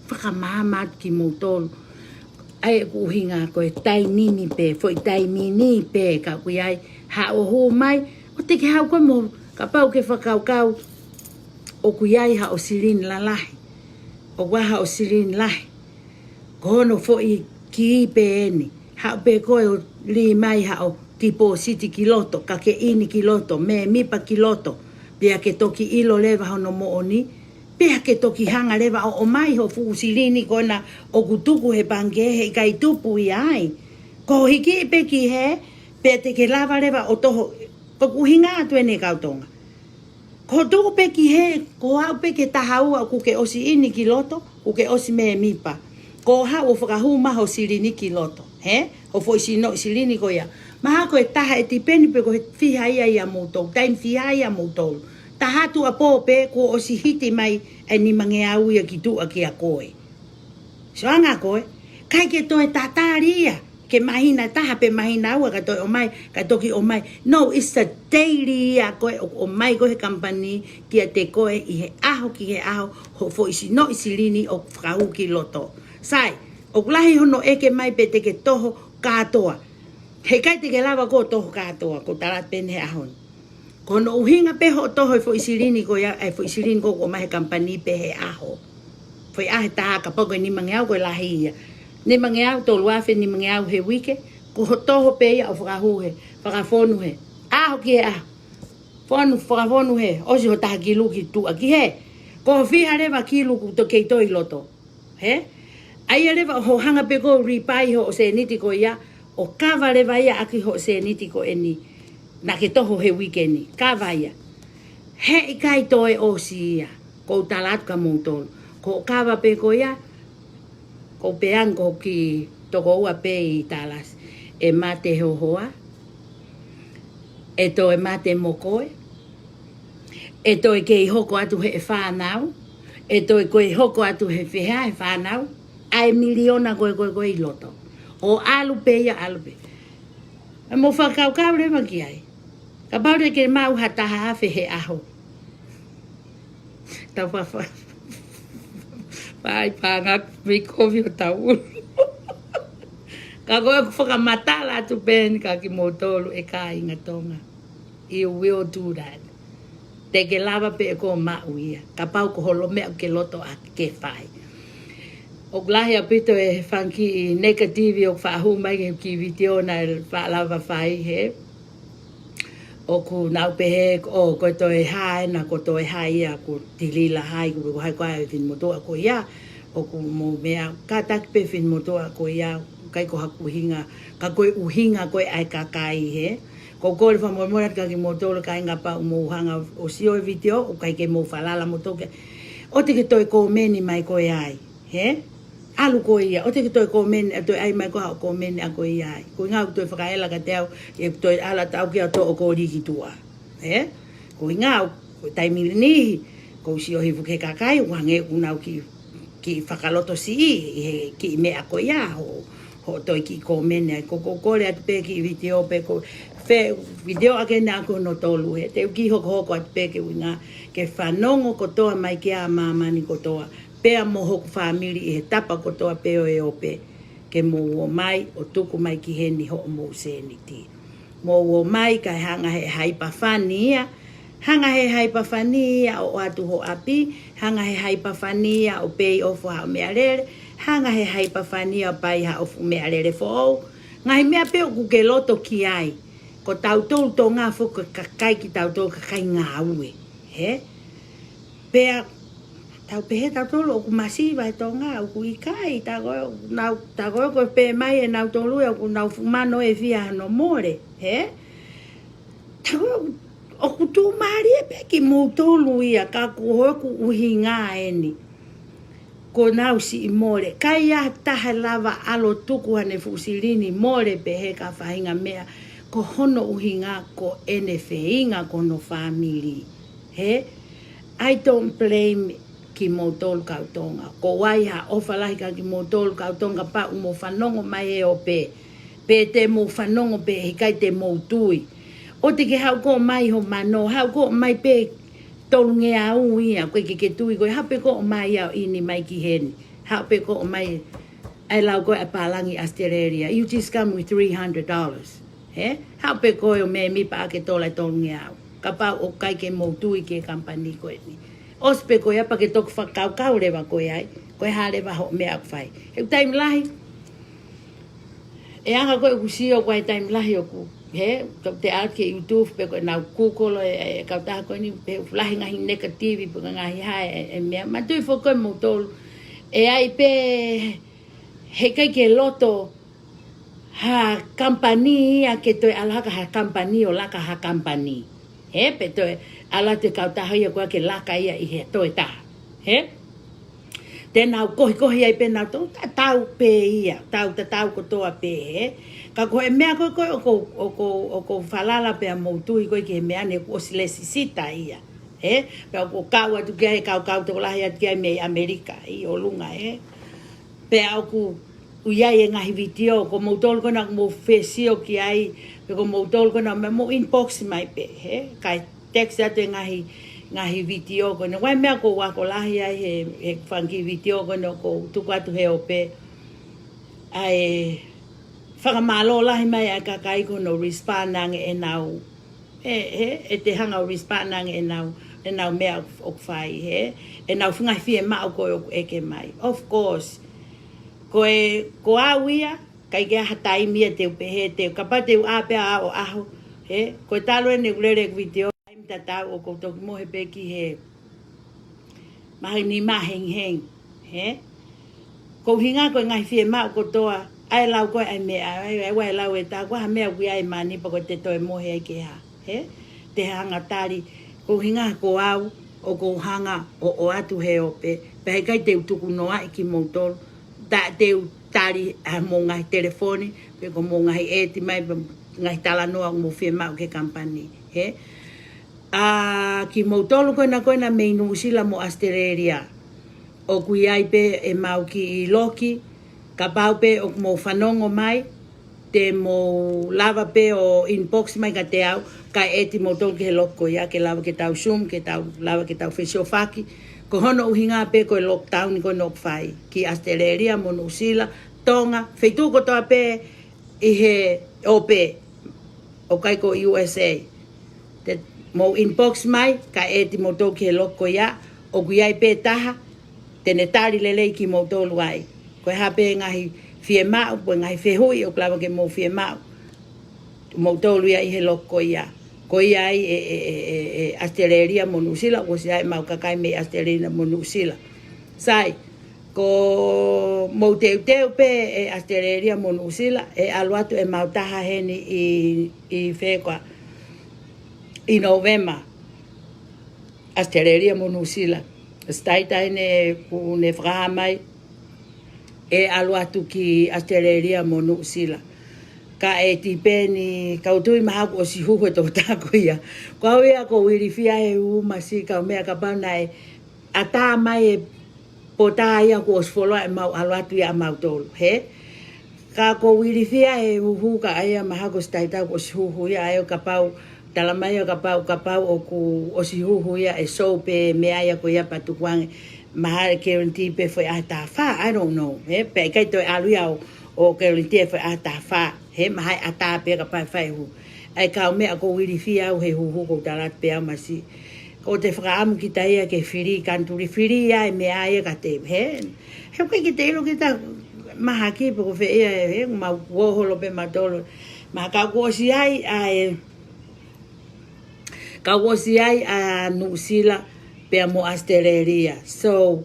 fakamaama atu kimoutolu. ʻA ia ko e ʻuhinga ko e taimi ni pē, foʻi taimi ni pē ka ʻoku ʻi ai haʻo hū mai, ʻoua te ke haʻu koe mo, kapau ʻoku ke fakakaukau ʻoku ʻi ai haʻo silini lalahi, ʻoku ʻi ai haʻo silini lahi, ko hono foʻi kī pē eni. Haʻu pē koe ʻo lī mai haʻo tipōsiti ki loto, kakeʻini ki loto, mēmipa ki loto, pea ke toki ʻilo leva hono moʻoni, pea ke toki hanga leva ʻo ʻomai hoʻo fuʻu silini ko ena ʻoku tuku he pangikē he ʻikai tupu ia ai. Ko hoʻo hiki pē ki hē, pea te ke lava leva ʻo toho, ko e ʻuhinga atu eni kau Tonga. Ko hoʻo tuku pē ki hē, ko hoʻo aʻu pē ki he taha ua ʻoku ke ʻosi ʻini ki loto, ʻoku ke ʻosi mēmipa. Ko hoʻo haʻu ʻo fakahū mai hoʻo silini ki loto, hē? Hoʻo foʻi sinoʻi silini ko ia. Mahalo ko e taha ʻe tipeni pē ko e fiha ia ʻia moutolu, taimi fiha ʻia moutolu. Taha tuʻuapō pē kuo ʻosi hiti mai e nimangeau ia ki tuʻa kia koe. Sio ange koe, ʻikai ke toe tatali ia, ke māhina ʻe taha pe māhina ua ka toe ʻomai, ka toki ʻomai. No, it's a daily ia ko ē ʻoku ʻomai ko ē he kamupani kiate koe ʻi he ʻaho ki he ʻaho, hoʻo foʻi sinoʻi silini ʻoku fakahū ki loto. Sai, ʻoku lahi hono ʻeke mai pe te ke toho kātoa. Heʻikai te ke lava koe ʻo toho kātoa, ko e tala pē eni he ʻaho ni. Ko hono ʻuhinga pē hoʻo toho e foʻi silini ko ia, e foʻi silini ko ē ʻoku ʻomai he kamupani pē he ʻaho. Foʻi ʻaho ʻe taha kapau ko e nimangeau ko e lahi ia. Nimangeau, tolu afe nimangeau he uike, ko hoʻo toho pē ia ʻo fakahū he, fakafonu he ʻaho ki he ʻaho. Fonu, fakafonu he, ʻosi hoʻo taha kilu ki tuʻa ki hē. Ko e fiha leva kilu ʻoku toe kei toe ʻi loto. Hē? ʻA ia leva hoʻo hanga pē koe ʻo rebuy hoʻo sēniti ko ia, ʻo kava leva ia ʻaki hoʻo sēniti ko eni naʻa ke toho he uike ni. Kava ia. Heʻikai toe ʻosi ia. Ko u tala atu kia moutolu. Ko hoʻo kava pē ko ia, ko u pehē ange ko e kiʻi toko ua pē ʻi Dallas. ʻE mate ho hoa, ʻe toe mate mo koe, ʻe toe kei hoko atu he fānau, ʻe toe kei hoko atu he fiha he fānau, ʻa e miliona ko ē ko ē ko ē ʻi loto. ʻO ʻalu pē ia, ʻalu pē. ʻE mou fakakaukau leva ki ai. Kapau te ke maʻu ha taha afe he ʻaho. Tau fa-, fa-, fai panga mi kovi o tau. Ka ko e fakamatala atu pē eni kia kimoutolu e kāinga Tonga. You will do that. Te ke lava pē ʻe koe ʻo maʻu ia. Kapau ko e holo meʻa ʻoku ke loto ʻa ke fai. ʻOku lahi ʻaupito e fanga kiʻi negative ʻoku fakahū mai ki he kiʻi vitiō naʻe faʻa lava fai hē. ʻOku nau pehē, ʻo, ko e toe hā ena, ko e toe hā ia, ko Tilila hai, ko, ko hai ko ā e finemotuʻa ko ia, ʻoku mou meʻa, kātaki pē finemotuʻa ko ia, ʻikai ko haku ʻuhinga, ka ko e ʻuhinga ko ē ʻa e kakai hē. Ko u kole fakamolemole atu kia kimoutolu kāinga pea ʻoku mou hanga ʻo sio e vitiō, ʻoku ʻikai ke mou falala moutolu ke, ʻoua te ke toe kōmeni mai koe ai. Hē? ʻAlu koe ia, ʻoua te ke toe kōmeni, ʻa toe ʻai mai koe haʻo kōmeni ʻa koe ia ai. Ko e ʻuhinga ʻoku toe fakaela kiate au, ʻe toe ʻalu atu au ke u toʻo koe lī ki tuʻa. Hē? Ko e ʻuhinga ʻoku, ko e taimi ni, Ko u sio hifo ki he kakai, ʻoku hangē ʻoku nau kiʻi, kiʻi fakalotosiʻi ʻi he kiʻi meʻa ko ia, hoʻo, hoʻo toe kiʻi kōmeni ai. Ko, ko u kole atu pē kiʻi vitiō pē ko fē, vitiō ake eni ʻaʻaku hono tolu, he te u kiʻi hokohoko atu pē ki he ʻuhinga ke fanongo kotoa mai ki ai ʻa māmani kotoa, pea mo hoku fāmili ʻi he tapa kotoa pē ʻo e ope, ke mou ō mai ʻo tuku mai ki heni hoʻomou sēniti. Mou ō mai kae hanga ʻe he haipafani ia, hanga ʻe he haipafani ia ʻo ʻoatu ho ʻapi, hanga ʻe he haipafani ia ʻo pay off haʻo meʻalele, hanga ʻe he haipafani ia ʻo pai haʻo fuʻu meʻalele foʻou. Ngaahi meʻa pē ʻoku ke loto ki ai. Ko tautolu Tonga foki ko e kakai kitautolu kakai ngāue. He? Pea tau pehē tautolu ʻoku masiva ʻi Tonga, ʻoku ʻikai, tā ko ē ʻoku nau, tā ko ē ko e pehē mai ʻe nautolu ia ʻoku nau fuʻu mano ʻe fiha hono mole, he? Tā ko ē ʻoku tuʻumālie pē kimoutolu ia, ka ko hoku ʻuhinga eni. Ko ʻenau siʻi mole. ʻIkai ha taha ʻe lava ʻo ʻalu ʻo tuku haʻane fuʻu silini mole pē he ka faʻahinga meʻa, ko hono ʻuhinga ko ʻene feinga ki hono fāmili. He? I don't blame kimoutolu kau Tonga. ʻOku ʻi ai ha ʻofa lahi kia kimoutolu kau Tonga, kapau ʻoku mou fanongo mai he ope. Pe te mou fanongo pe heʻikai te mou tui. ʻOua te ke haʻu koe mai ho mano, haʻu koe mai pē tolungeau ia, ʻoku ʻikai ke ke tui koe, haʻu pē koe mai ʻo ʻini mai ki heni. Haʻu pē koe mai, ʻai lau ko ē ʻa e pālangi ʻAositelēlia. You just come with three hundred dollars. He? Haʻu pē koe ʻo mēmipa ʻaki e tola ʻe tolungeau. Kapau ʻoku ʻikai ke mou tui ki he company ko eni. ʻOsi pē ko ia pea ke toki fakakaukau leva koe ai, ko e hā leva hoʻo meʻa ʻoku fai. He ʻoku taimi lahi, ʻe anga ko ē ʻeku sio ko e taimi lahi ʻoku, he, ka te ʻalu ki he YouTube pe ko ʻenau Google e, e kautaha ko eni, pe ʻoku lahi ngaahi negative, pe ko e ngaahi hā e, e meʻa. Manatuʻi foki ko ē moutolu, ʻe ʻi ai pē, heʻikai ke loto ha company ia ke toe ʻalu hake ha company ʻo laka ha company. He, pe toe ʻalu atu e kautaha ia ko ē ke laka ia ʻi he toe taha. He? Te nau kohikohi ai pē nautolu, tatau pē ia, tau, tatau kotoa pē, he? Ka ko e meʻa ko ē ko ē ʻoku ou, ʻoku ou, ʻoku ou falala pea mou tui ko ē ki he meʻa ni kuo ʻosi lēsisita ia. He? Pea ʻoku ou kau atu ki ai, kau, kau tokolahi atu ki ai mei ʻAmelika, ʻi ʻolunga, he? Pea ʻoku ʻi ai e ngaahi vitiō, ko moutolu ko ena ʻoku mou fie sio ki ai, pe ko moutolu ko ena mou inbox mai pē, he? Kae text atu e ngaahi, ngaahi vitiō ko ena. Ko e meʻa ʻoku ou ako lahi ai he, he fanga kiʻi vitiō ko ena ʻoku ou tuku atu he ope. ʻA e fakamālō lahi mai ʻa e kakai ko hono respond ange ʻenau, he, he, ʻete hanga ʻo respond ange ʻenau, ʻenau meʻa ʻoku, ʻoku fai, he, ʻenau ngaahi fiemaʻu ko ē ʻoku ʻeke mai. Of course, ko e, ko au ia, ʻikai ke ʻi ai ha taimi ia te u pehē, te u, kapau te u ʻā pē ʻo ʻaho, he, ko e talu eni ʻeku lele ʻeku vitiō, taimi tatau ʻoku ou toki mohe pē ki he maheni mahengihengi, he? Ko e ʻuhinga ko e ngaahi fiemaʻu kotoa, ʻai lau ko ē ʻa e meʻa, ʻai, ʻai, ʻai lau e tā ko ā ha meʻa ʻoku ʻi ai e mani pea ko e te toe mohe ai ke hā, he? Te hanga tali, ko e ʻuhinga ko au, ʻoku ou hanga ʻo, ʻoatu he ope, pea heʻikai te u tuku noaʻi kimoutolu, ta, te u tali ʻa hoʻomou ngaahi telefoni, pe ko hoʻomou ngaahi ʻeti mai, pe ngaahi talanoa ʻoku mou fiemaʻu ki he company, he? ʻA kimoutolu ko ena ko ena mei Nuʻusila mo ʻAositelēlia. ʻOku ʻi ai pē ʻemau kiʻi loki, kapau pē ʻoku mou fanongo mai, te mou lava pē ʻo inbox mai kiate au, kae ʻeti moutolu ki he loki ko ia, ke lava ke tau Zoom, ke tau lava ke tau fesiofaki. Ko hono ʻuhinga pē ko e lockdown ko ena ʻoku fai, ki ʻAositelēlia mo Nuʻusila, Tonga, feituʻu kotoa pē ʻi he ope, ʻoku ʻikai ko U S A. Te mou inbox mai, kae ʻeti moutolu ki he loki ko ia, ʻoku ʻi ai pē taha, te ne tali lelei kimoutolu ai. Ko e hā pē ngaahi fiemaʻu, pe ngaahi fehuʻi ʻoku lava ke mou fiemaʻu, moutolu ia ʻi he loki ko ia. Ko ia ai ʻe, ʻe, ʻe, ʻe, ʻe ʻAositelēlia mo Nuʻusila, ʻoku ʻosi ʻi ai ʻemau kakai mei ʻAositelēlia mo Nuʻusila. Sai, ko mou teuteu pē ʻe ʻAositelēlia mo Nuʻusila, ʻe ʻalu atu ʻemau taha heni ʻi, ʻi fē koā, ʻi Novema, ʻAositelēlia mo Nuʻusila. Stai tai ne, kuo ne fakahā mai, ʻe ʻalu atu ki ʻAositelēlia mo Nuʻusila. Ka ʻe tipeni, ka ʻoku ou tui mahalo kuo ʻosi huhu e tokotaha ko ia. Ko au ia ʻoku ou ilifia he huhu masiʻi, kau meʻa kapau naʻe ʻatā mai e potā ia kuo ʻosi fuoloa ʻemau ʻalu atu ia ʻamautolu, hē? Ka ʻoku ou ilifia he huhu ka ʻai ia mahalo ko Staita kuo ʻosi huhu ia, ʻa ia kapau, talamai ia kapau, kapau ʻoku ʻosi huhu ia ʻe sou pē meʻa ia ko ia pea tukuange mahalo guarantee pē foʻi ʻaho ʻe taha fā, I don't know, hē? Pea ʻikai toe ʻalu ia ʻo, ʻo guarantee e foʻi ʻaho ʻe taha fā, hē? Mahalo ʻe ʻatā pē kapau ʻe fai e huhu. ʻA ia kau meʻa ʻoku ou ilifia au he huhu, ʻoku ou tala atu pē au masiʻi. Ko ʻete fakaʻamu kita ia ke fili, kantuli fili ia e meʻa ia ka te, hē? He ʻoku ʻikai ke te ʻilo kita mahaki pe ko fē ia, hē? Mau kuo holo pē mautolu. Mahalo kuo ʻosi ʻi ai ʻa e, ka kuo ʻosi ʻi ai ʻa Nuʻusila pea mo ʻAositelēlia. So,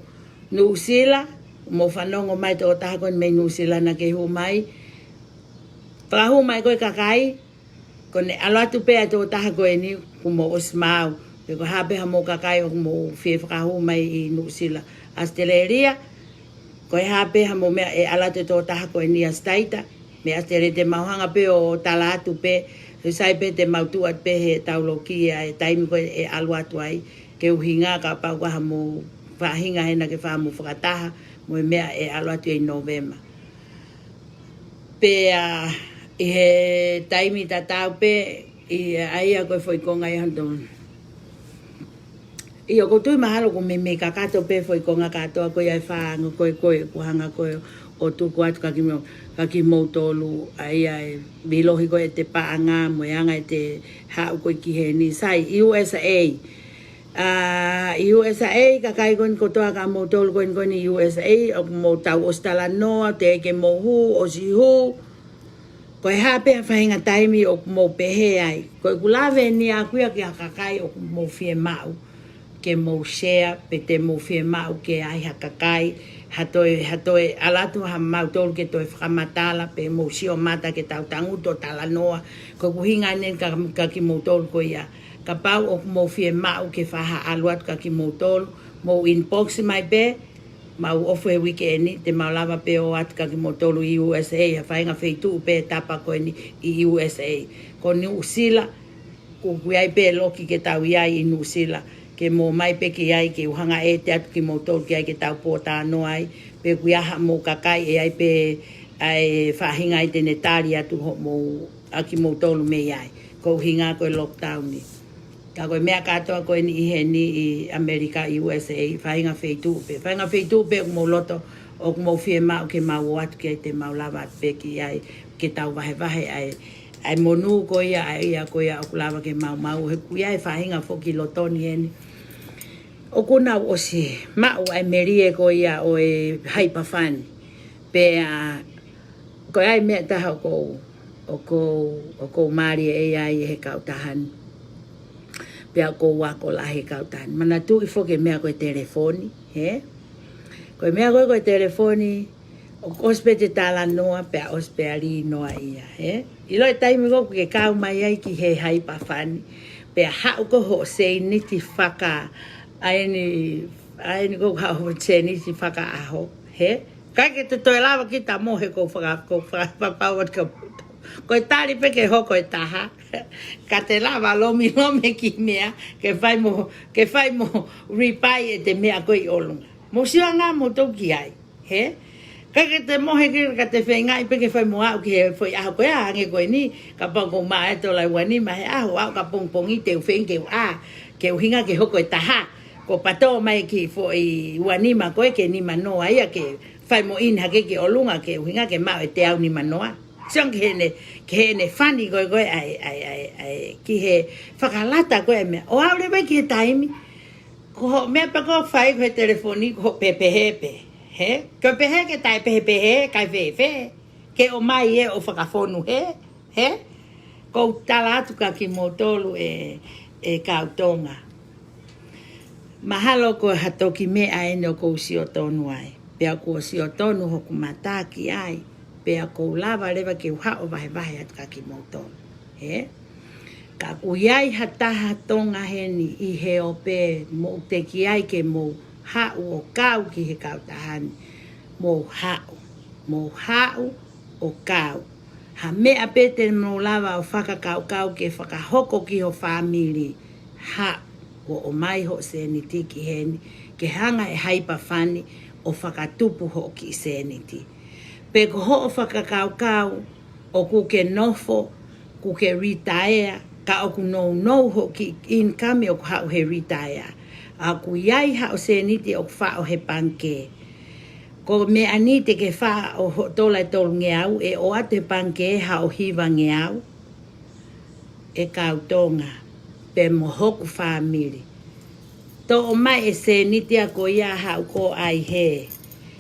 Nuʻusila, mou fanongo mai tokotaha ko eni mei Nuʻusila naʻa ke hū mai. Fakahū mai ko e kakai, ko ʻene ʻalu atu pē ʻa e tokotaha ko eni kuo mou ʻosi maau. Pe ko e hā pē haʻamou kakai ʻoku mou fie fakahū mai ʻi Nuʻusila, ʻAositelēlia, ko e hā pē haʻamou meʻa ʻe ʻalu atu e tokotaha ko eni ʻa Staita, mei ʻAositelēlia, te mau hanga pē ʻo tala atu pē, he sai pē te mau tuʻu atu pē heʻetau loki ʻa e taimi ko ē ʻe ʻalu atu ai, ke ʻuhinga kapau ko haʻamou faʻahinga hena ke fai haʻamou fakataha, mo e meʻa ʻe ʻalu atu ʻi Nōvema. Pea ʻi he taimi tatau pē, ʻi ai ia ko e foʻi konga ia hano. ʻIo, ʻoku ou tui mahalo kuo meimei kakato pē foʻi konga kātoa ko ia e fānga ko ē, ko ē, ʻoku hanga ko ē ʻo tuku atu kia kimou-, kia kimoutolu, ʻa ia e vīlohi ko ē ʻete paʻanga, mo e anga ʻete haʻu ko ē ki heni. Sai, U S A. ʻA, ʻi U S A, kakai ko eni kotoa kia moutolu ko eni ko eni ʻi U S A, ʻoku mou tau ʻosi talanoa, teʻeki ke mou hū, ʻosi hū. Ko e hā pē ha faʻahinga taimi ʻoku mou pehē ai. Ko ʻeku lave eni ʻaʻaku ia ki ha kakai ʻoku mou fiemaʻu ke mou share, pe te mou fiemaʻu ke ʻi ai ha kakai, ha toe, ha toe ʻalu atu ha mautolu ke toe fakamatala, pe mou sio mata ke tau tangutu ʻo talanoa. Ko ʻeku ʻuhinga eni kia, kia kimoutolu ko ia. Kapau ʻoku mou fiemaʻu ke fai ha ʻalu atu kia kimoutolu, mou inbox mai pē, mau ʻofa he uike eni, te mau lava pē ʻo ʻalu atu kia kimoutolu ʻi U S A, ha faʻahinga feituʻu pē tapa ko eni ʻi U S A. Ko Nuʻusila, ʻoku ʻi ai pē loki ke tau ʻi ai ʻi Nuʻusila, ke mou ō mai pē ki ai, ke u hanga ʻo ʻeke atu kimoutolu ki ai ke tau pōtalanoa ai, pe ʻoku ʻi ai haʻamou kakai ʻe ʻi ai pē ʻa e faʻahinga ʻi ai te ne tali atu hoʻomou, ʻa kimoutolu mei ai. Ko e ʻuhinga ko e lockdown ni. Ka ko e meʻa kātoa ko eni ʻi heni ʻi ʻAmelika, ʻi U S A, faʻahinga feituʻu pē. Faʻahinga feituʻu pē ʻoku mou loto, ʻoku mou fiemaʻu ke mau ō atu ki ai te mau lava atu pē ki ai, ke tau vahevahe ʻa e, ʻa e monū ko ia, ʻa ia ko ia ʻoku lava ke mau maʻu, he ʻoku ʻi ai e faʻahinga foki ʻi loto ni eni ʻoku nau ʻosi maʻu ʻa e melie ko ia ʻo e haipafani. Pea ko e ʻai meʻa ʻe taha ʻoku ou, ʻoku ou, ʻoku ou mālie ai ʻi he kautaha ni. Pea ʻoku ou ako lahi he kautaha ni. Manatuʻi foki e meʻa ko e telefoni, hē? Ko e meʻa ko ē ko e telefoni, ʻoku ʻosi pē ʻete talanoa, pea ʻosi pē ʻa e lī noa ia, hē? ʻIlo e taimi ko ē ʻoku ke kau mai ai ki he haipafani, pea haʻu ko hoʻo sēniti faka-, ʻa eni, ʻa eni ko hoʻo sēniti fakaʻaho, hē? ʻIkai ke te toe lava kita mohe, ʻoku ou faka-, ʻoku ou fakapapau atu kia moutolu. Ko e tali pē ke hoko e taha. Ka te lava lomilomi ki meʻa, ke fai mo, ke fai mo reply ʻete meʻa ko ē ʻi ʻolunga. Mou sio ange moutolu ki ai, hē? ʻIkai ke te mohe ke, ka te feingaʻi pē ke fai mo aʻu ki he foʻi ʻaho ko ia, hangē ko eni, kapau ʻoku ou maʻu ʻa e tola ʻe ua nima he ʻaho, aʻu ka pongipongi te u feinga ke u ʻā, ke ʻuhinga ke hoko e taha. Ko e patō mai ki he foʻi ua nima ko ē ki he nima noa ia ke fai mo ʻi heni hake ki ʻolunga ke ʻuhinga ke maʻu e teau nima noa. Sio ange ki heʻene, ki heʻene fani ko ē ko ē ʻa e, ʻa e, ʻa e, ʻa e, ki he fakalata ko ē ʻa e meʻa. ʻO aʻu leva ki he taimi, ko hoʻo meʻa pē ʻoku fai ko e telefoni, ko hoʻo pehē pē, hē? Ko e pehē ke taʻepehēpehē, ʻikai fēfē, ke ō mai ē ʻo fakafonu hē, hē? ʻOku ou tala atu kia kimoutolu ē, ē kau Tonga. Mahalo ko ha toki meʻa eni ʻoku ou sio tonu ai. Pea ʻoku ou sio tonu hoku mata ki ai. Pea ʻoku ou lava leva ke u haʻu ʻo vahevahe atu kia kimoutolu. Hē? Ka ʻoku ʻi ai ha taha Tonga heni ʻi he ope, mou teʻeki ai ke mou haʻu ʻo kau ki he kautaha ni. Mou haʻu. Mou haʻu ʻo kau. Ha meʻa pē te mou lava ʻo fakakaukau ke fakahoko ki ho fāmili. Haʻu ʻo ʻomai hoʻo sēniti ki heni, ke hanga ʻe he haipafani ʻo fakatupu hoʻo kiʻi sēniti. Pe ko hoʻo fakakaukau ʻoku ke nofo, kuo ke retire, ka ʻoku nounou hoʻo kiʻi income ʻoku haʻu he retire. ʻOku ʻi ai haʻo sēniti ʻoku faʻo he pangikē. Ko e meʻa ni te ke faʻo hoʻo tola ʻe tolungeau ʻe ʻoatu he pangikē haʻo hivangeau, ʻe kau Tonga, pea mo hoku fāmili. Toʻo mai e sēniti ko ia haʻu ko ai he.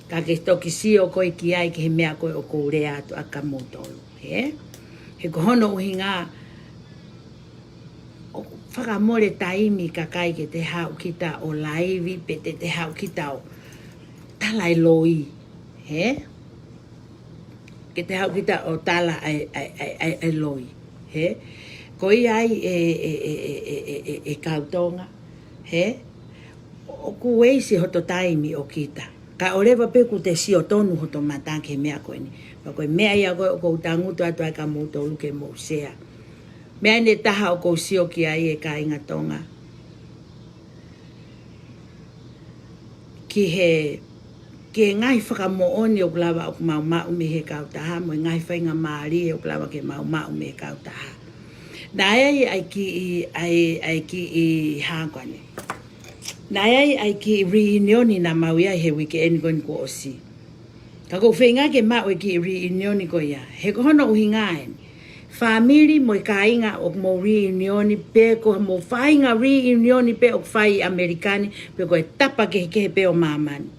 Ka ke toki sio koe ki ai ki he meʻa ko ē ʻoku ou lea atu ʻa kimoutolu, hē? He ko hono ʻuhinga, ʻoku fakamole taimi kakai ke te haʻu kita ʻo laivi, pe te te haʻu kita ʻo tala e loi, hē? Ke te haʻu kita ʻo tala ʻa e, ʻa e, ʻa e, ʻa e, ʻa e loi, hē? Ko ia ai e, e, e kau Tonga, hē? ʻOku waste hoto taimi ʻo kita. Kae ʻoua leva pē kuo te sio tonu hoto mata ki he meʻa ko eni. Pea ko e meʻa ia ko ē ʻoku ou tangutu atu ai kia moutolu ke mou share. Meʻa ʻe taha ʻoku ou sio ki ai e kāinga Tonga. Ki he, ki he ngaahi fakamoʻoni ʻoku lava ʻoku mau maʻu mei he kautaha, mo e ngaahi faingamālie ʻoku lava ke mau maʻu mei he kautaha. Naʻe ʻi ai e kiʻi, ʻa e, ʻa e kiʻi hā ko eni. Naʻe ʻi ai e kiʻi reunion naʻa mau ʻi ai he weekend ko eni kuo ʻosi. Ka ʻoku ou feinga ke maʻu e kiʻi reunion ko ia. He ko hono ʻuhinga eni. Fāmili mo e kāinga ʻoku mou reunion pe ko hoʻomou faʻahinga reunion pē ʻoku fai ʻi ʻAmelika ni, pe ko e tapa kehekehe pē ʻo māmani.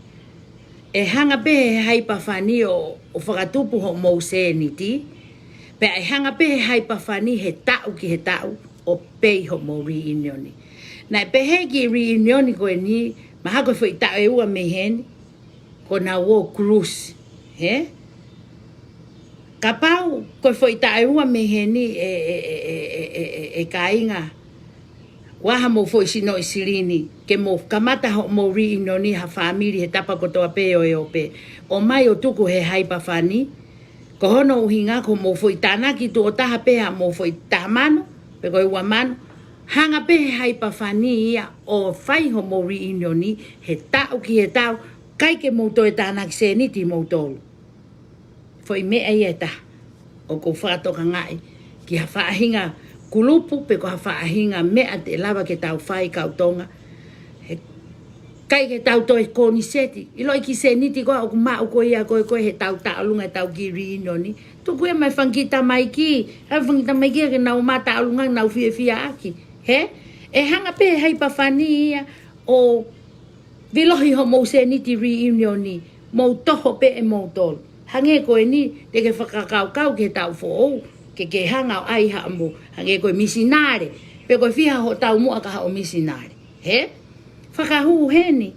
ʻE hanga pē he haipafani ʻo, ʻo fakatupu hoʻomou sēniti, pea ʻe hanga pē he haipafani he taʻu ki he taʻu ʻo pay hoʻomou reunion. Naʻe pehē ki he reunion ko eni, mahalo ko e foʻi taʻu ʻe ua mei heni, ko ʻenau ō cruise, hē? Kapau ko e foʻi taʻu ʻe ua mei heni e, e, e kāinga, ʻoua haʻamou foʻi sinoʻi silini, ke mou kamata hoʻomou reunion ha fāmili he tapa kotoa pē ʻo e ō pē. ʻOmai ʻo tuku he haipafani, ko hono ʻuhinga ko hoʻomou foʻi tānaki tuʻo taha pē haʻamou foʻi taha mano, pe ko e ua mano, hanga pē he haipafani ia ʻo fai hoʻomou reunion he taʻu ki he taʻu, ʻikai ke mou toe tānaki sēniti moutolu. Foʻi meʻa ia ʻe taha ʻoku ou fakatokangaʻi ki ha faʻahinga kulupu pe ko ha faʻahinga meʻa te lava ke tau fai kau Tonga. He ʻikai ke tau toe koniseti. ʻIloʻi e kiʻi sēniti ko ē ʻoku maʻu ko ia ko ē ko ē he tau taʻolunga ʻetau kiʻi reunion. Tuku ia mai e fanga kiʻi tamaiki. He fanga kiʻi tamaiki ke nau ō mai taʻolunga nau fiefia ʻaki. Hē? ʻE hanga pē he haipafani ia ʻo vilohi hoʻomou sēniti reunion, mou toho pē ʻe moutolu. Hangē ko eni, te ke fakakaukau ki he taʻu foʻou, ke ke hanga ʻo ʻai haʻamou, hangē ko e misinale, pe ko e fiha hoʻo taumuʻa ki haʻo misinale. Hē? Fakahū heni.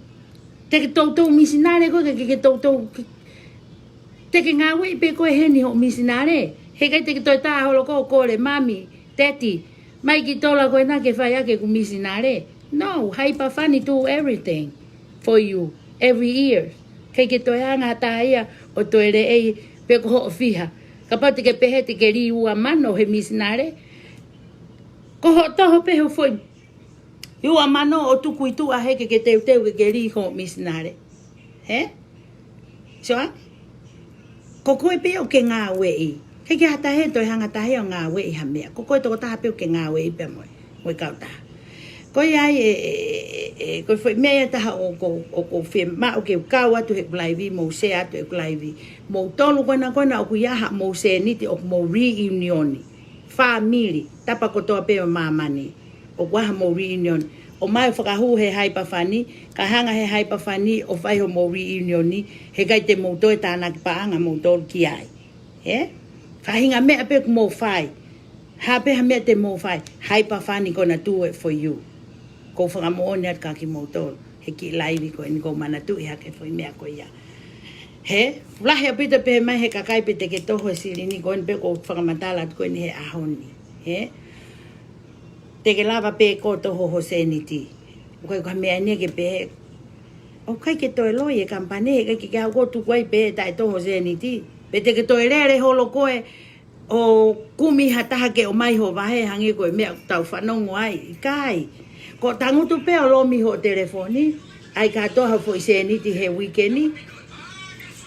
Te ke toutou misinale koe, ke, ke, ke toutou, ke, te ke ngāueʻi pē koe heni hoʻo misinale. He ʻikai te ke toe tā holo koe ʻo kole mami, teti, mai e kiʻi tola ko ena ke fai ʻaki ʻeku misinale. No, haipafani do everything for you every year. ʻIkai ke toe hanga ha taha ia ʻo toe leʻei pe ko hoʻo fiha. Kapau te ke pehē te ke lī ua mano he misinale, ko hoʻo toho pē hoʻo foʻi ua mano ʻo tuku ʻi tuʻa he ke, ke teuteu ke ke lī hoʻo misinale. Hē? So, ʻa? Ko koe pē ʻoku ke ngāueʻi. ʻIkai ke ha taha toe hanga ha taha ʻo ngāueʻi ha meʻa. Ko koe tokotaha pē ʻoku ke ngāueʻi pea mo e, mo e kautaha. Ko ia ai e, e, e, e, ko e foʻi meʻa ia ʻe taha ʻoku, ʻoku ou fiemaʻu ke u kau atu heʻeku laivi, mou share atu heʻeku laivi. Moutolu ko ena ko ena ʻoku ʻi ai haʻamou sēniti ʻoku mou reunion. Fāmili, tapa kotoa pē ʻo māmani. ʻOku ʻi ai haʻamou reunion. ʻOmai ʻo fakahū he haipafani, kae hanga he haipafani ʻo fai hoʻomou reunion, he ʻikai te mou toe tānaki paʻanga moutolu ki ai. Hē? Faʻahinga meʻa pē ʻoku mou fai. Hā pē ha meʻa te mou fai. Haipafani gonna do it for you. ʻOku ou fakamoʻoni atu kia kimoutolu he kiʻi laivi ko eni, ʻoku ou manatuʻi hake e foʻi meʻa ko ia. Hē? Lahi ʻaupito pē mai he kakai pe te ke toho e silini ko eni pe ʻoku ou fakamatala atu ko eni he ʻaho ni. Hē? Te ke lava pē koe ʻo toho ho sēniti. ʻOku ʻikai ko ha meʻa eni ke pehē, ʻoku ʻikai ke toe loi e kamipane, ʻikai ke ke haʻu koe ʻo tuku ai pē taʻetoho sēniti. Pe te ke toe lele holo koe ʻo kumi ha taha ke ʻomai ho vahe hangē ko e meʻa ʻoku tau fanongo ai, ʻikai. Ko e tangutu pē ʻo lomi hoʻo telefoni, ʻai kātoa ha foʻi sēniti he uike ni,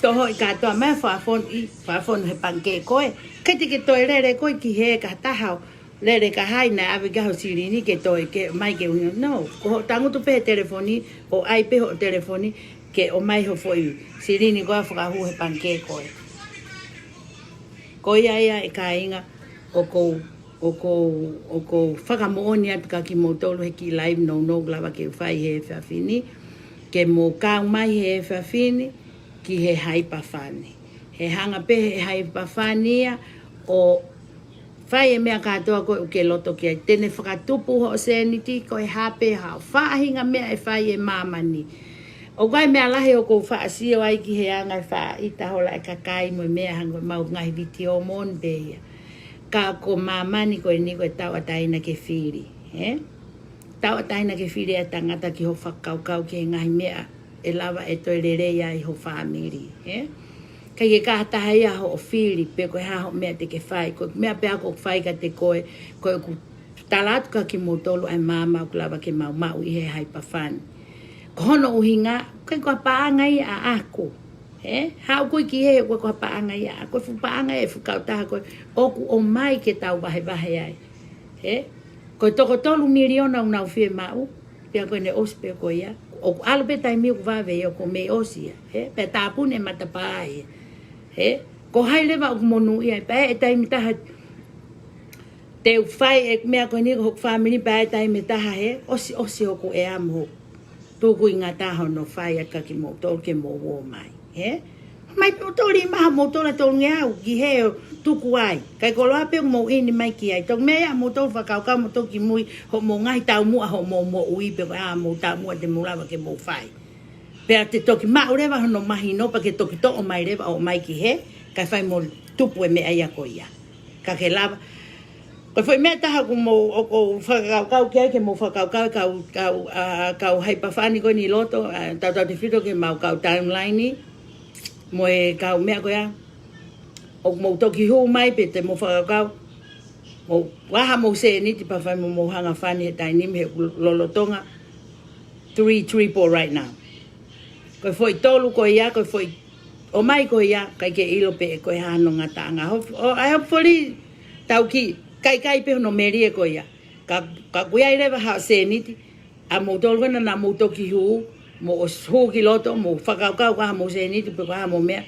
tohoʻi kātoa mai, fakafonu ʻi, fakafonu he pangikē ko ē. Kae te ke toe lele koe ki hē ka taha ʻo lele ka hai naʻe ʻave ki ai ho silini ke toe ke mai ke uhinga. No, ko hoʻo tangutu pē he telefoni, ʻo ʻai pē hoʻo telefoni ke ʻomai ho foʻi silini ko ē ʻo fakahū he pangikē ko ē. Ko ia ia ʻe kāinga, ʻoku ou, ʻoku ou, ʻoku ou fakamoʻoni atu kia kimoutolu he kiʻi live nounou ʻoku lava ke u fai he efiafi ni, ke mou kau mai he efiafi ni ki he Hyperfund. He hanga pē he Hyperfund ia ʻo fai e meʻa kātoa ko ē ʻoku ke loto ki ai. Te ne fakatupu hoʻo sēniti ko e hā pē haʻo faʻahinga meʻa ʻe fai ʻe māmani. ʻOku ʻi ai e meʻa lahi ʻoku ou faʻa sio ai ki he anga e faʻaʻita hola e kakai mo e meʻa hangē ko ʻemau ngaahi vitiō moʻoni pē ia. Ka ko māmani ko eni ko e tauʻatāina ke fili, ē? Tauʻatāina ke fili e tangata ki hoʻo fakakaukau ki he ngaahi meʻa ʻe lava ʻe toe lelei ai ho fāmili, ē? ʻIkai ke ʻi ai ha taha ia hoʻo fili pe ko e hā hoʻo meʻa te ke fai. Ko e meʻa pē ʻoku fai kiate koe, ko ʻeku tala atu kia kimoutolu ʻa e maama ʻoku lava ke mau maʻu ʻi he Hyperfund. Ko hono ʻuhinga, ʻikai ko ha paʻanga ia ʻaʻaku, ē? Haʻu koe ki hē, ʻikai ko ha paʻanga ia ʻaʻaku, ko e fuʻu paʻanga ʻe he fuʻu kautaha ko ē ʻoku ʻomai ke tau vahevahe ai, ē? Ko e toko tolu miliona ʻoku nau fiemaʻu, pea ko ʻene ʻosi pē ko ia. ʻOku ʻalu pē taimi ʻoku vave ia, ʻoku mei ʻosi ia, ē? Pea tāpuni e matapā ia, ē? Ko hai leva ʻoku monūʻia ai, pea ʻe taimi taha te u fai e meʻa ko eni ko hoku fāmili, pea ʻe taimi taha he ʻosi, ʻosi hoku ʻea mo hoku tukuingata hono fai atu kia kimoutolu ke mou ō mai, ē? Mai pē moutolu ʻi maha moutolu ʻa tolungeau ki hē ʻo tuku ai. Kae koloa pē ʻoku mou ʻi heni mai ki ai. Toki meʻa ia ʻa moutolu fakakaukau moutolu ki mui hoʻomou ngaahi taumuʻa hoʻomou moʻui pe ko e hā hoʻomou taumuʻa te mou lava ke mou fai. Pea te toki maʻu leva hono mahino pea ke toki toʻo mai leva ʻo ʻomai ki hē, kae fai mo tupu e meʻa ia ko ia. Ka ke lava. Ko e foʻi meʻa ʻe taha ʻoku mou, ʻoku ou fakakaukau ki ai ke mou fakakaukau e kau, kau, ʻa, kau Hyperfund ko eni ʻi loto, ʻa, tautautefito ki heʻemau kau timeline ni, mo e kau meʻa ko ia, ʻoku mou toki hū mai pē te mou fakakaukau, mou ʻā haʻamou sēniti pea fai mo mou hanga fani he taimi ni he ʻoku lolotonga three triple right now. Ko e foʻi tolu ko ia, ko e foʻi ʻomai ko ia, ʻikai ke ʻilo pe ko e hā hono ngataʻanga. Hope, ʻo, ʻai hopefully tau kiʻi kaikai pē hono melie ko ia. Ka, ka ʻoku ʻi ai leva haʻo sēniti, ʻa moutolu ko ena naʻa mou toki hū, mou ʻosi hū ki loto, mou fakakaukau ko e hā hoʻomou sēniti, pe ko e hā hoʻomou meʻa,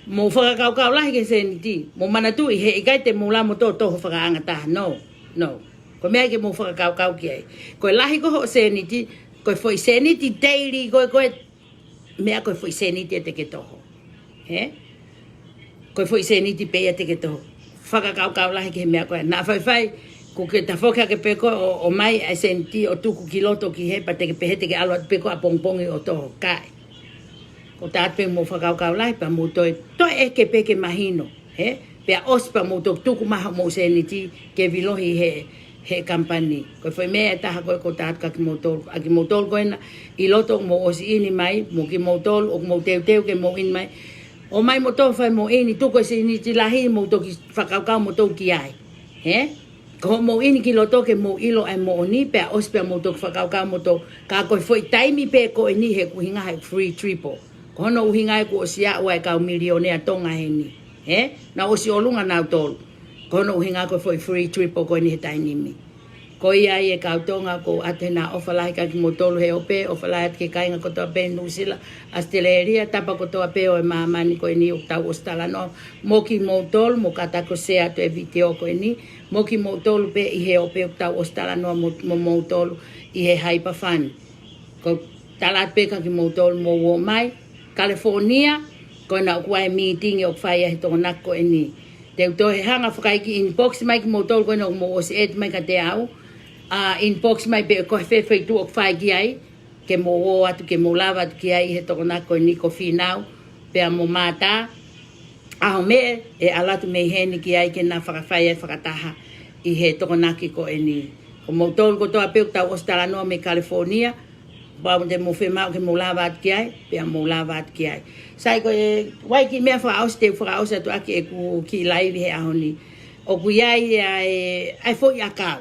mou fakakaukau lahi ki he sēniti, mou manatuʻi he ʻikai te mou lava mo toho toho fakaʻangataha, no, no. Ko e meʻa ia ke mou fakakaukau ki ai. Ko e lahi ko ē hoʻo sēniti, ko e foʻi sēniti daily ko ē, ko e meʻa ko e foʻi sēniti ia te ke toho. Ē? Ko e foʻi sēniti pē ia te ke toho. Fakakaukau lahi ki he meʻa ko ē. Naʻa faifai, ʻoku ke tafoki hake pē koe ʻo, ʻomai ʻa e sēniti ʻo tuku ki loto ki hē pea te ke pehē te ke ʻalu atu pē koe ʻapongipongi ʻo toho. ʻIkai. ʻOku ou tala atu pē mou fakakaukau lahi pea mou toe, toe ʻeke pē ke mahino. Ē? Pea ʻosi pea mou toki tuku mai haʻamou sēniti ke vilohi he, he company. Ko e foʻi meʻa ʻe taha ko ē ʻoku ou tala atu kia kimoutolu, ʻa kimoutolu ko ena ʻi loto ʻoku mou ʻosi ʻi heni mai, mo kimoutolu ʻoku mou teuteu ke mou ʻi heni mai. ʻOmai mo toe fai mo ʻi heni, tuku e sēniti lahi mou toki fakakaukau moutolu ki ai. Ē? Ko hoʻomou ʻi heni ki loto ke mou ʻilo ʻa e moʻoni, pea ʻosi pea mou toki fakakaukau moutolu. Ka ko e foʻi taimi pē ko eni he ʻoku ʻuhinga he three triple. Ko hono ʻuhinga ia kuo ʻosi aʻu ʻa e kau milionea Tonga heni. Ē? Naʻa ʻosi ʻolunga nautolu. Ko hono ʻuhinga ko e foʻi three triple ko eni he taimi ni. Ko ia ai e kau Tonga ʻoku ou ʻoatu ʻa e ʻofa lahi kia kimoutolu he ope, ʻofa lahi atu ki he kāinga kotoa pē Nuʻusila, ʻAositelēlia, tapa kotoa pē ʻo e māmani ko eni ʻoku tau ʻosi talanoa mo kimoutolu, mou kātaki ʻo share atu e vitiō ko eni, mo kimoutolu pē ʻi he ope ʻoku tau ʻosi talanoa mo, mo moutolu ʻi he Hyperfund. ʻOku ou tala atu pē kia kimoutolu mou ō mai, California, ko ena ʻoku ʻi ai e mītingi ʻoku fai ai he Tokonaki ko eni. Te u toe hanga ʻo fakaʻiki inbox mai kimoutolu ko ena ʻoku mou ʻosi add mai kiate au. ʻA inbox mai pē ko e fē feituʻu ʻoku fai ki ai, ke mou ō atu, ke mou lava atu ki ai he Tokonaki ko eni ko Fīnau, pea mo Mātā. ʻAho Mē, ʻe ʻalu atu mei heni ki ai ke na fakafai ai fakataha ʻi he Tokonaki ko eni. Ko moutolu kotoa pē ʻoku tau ʻosi talanoa mei California, pau te mou fiemaʻu ke mou lava atu ki ai, pea mou lava atu ki ai. Sai ko e, ʻoku ʻi ai e kiʻi meʻa fakaʻosi te u fakaʻosi atu ʻaki ʻeku kiʻi live he ʻaho ni. ʻOku ʻi ai ʻa e, ʻa e foʻi ʻakau.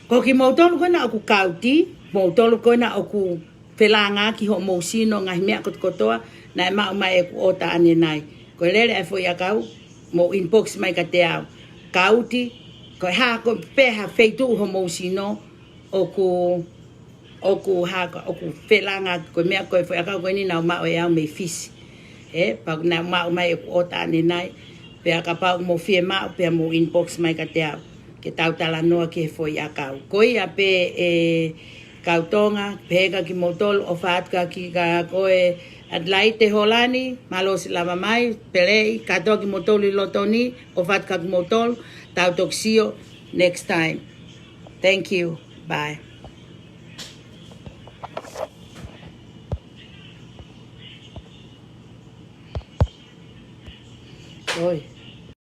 Ko kimoutolu ko ena ʻoku kauti, moutolu ko ena ʻoku felāngaaki hoʻomou sino, ngaahi meʻa kotokotoa naʻe maʻu mai ʻeku ʻota ʻanenai. Ko e lele ʻa e foʻi ʻakau, mou inbox mai kiate au. Kauti, ko e hā, ko e pē ha feituʻu hoʻomou sino ʻoku, ʻoku hā, ʻoku felāngaaki, ko e meʻa ko e foʻi ʻakau ko eni naʻe maʻu ʻe au mei Fisi. Ē, pea naʻe maʻu mai ʻeku ʻota ʻanenai. Pea kapau ʻoku mou fiemaʻu, pea mou inbox mai kiate au ke tau talanoa ki he foʻi ʻakau. Ko ia pē, ē, kau Tonga, pehē kia kimoutolu, ʻofa atu kia ki, kia koe Adelaide Holani, mālō siʻi lava mai, pele ʻi, kātoa kimoutolu ʻi loto ni, ʻofa atu kia kimoutolu, tau toki sio next time. Thank you. Bye. Oi.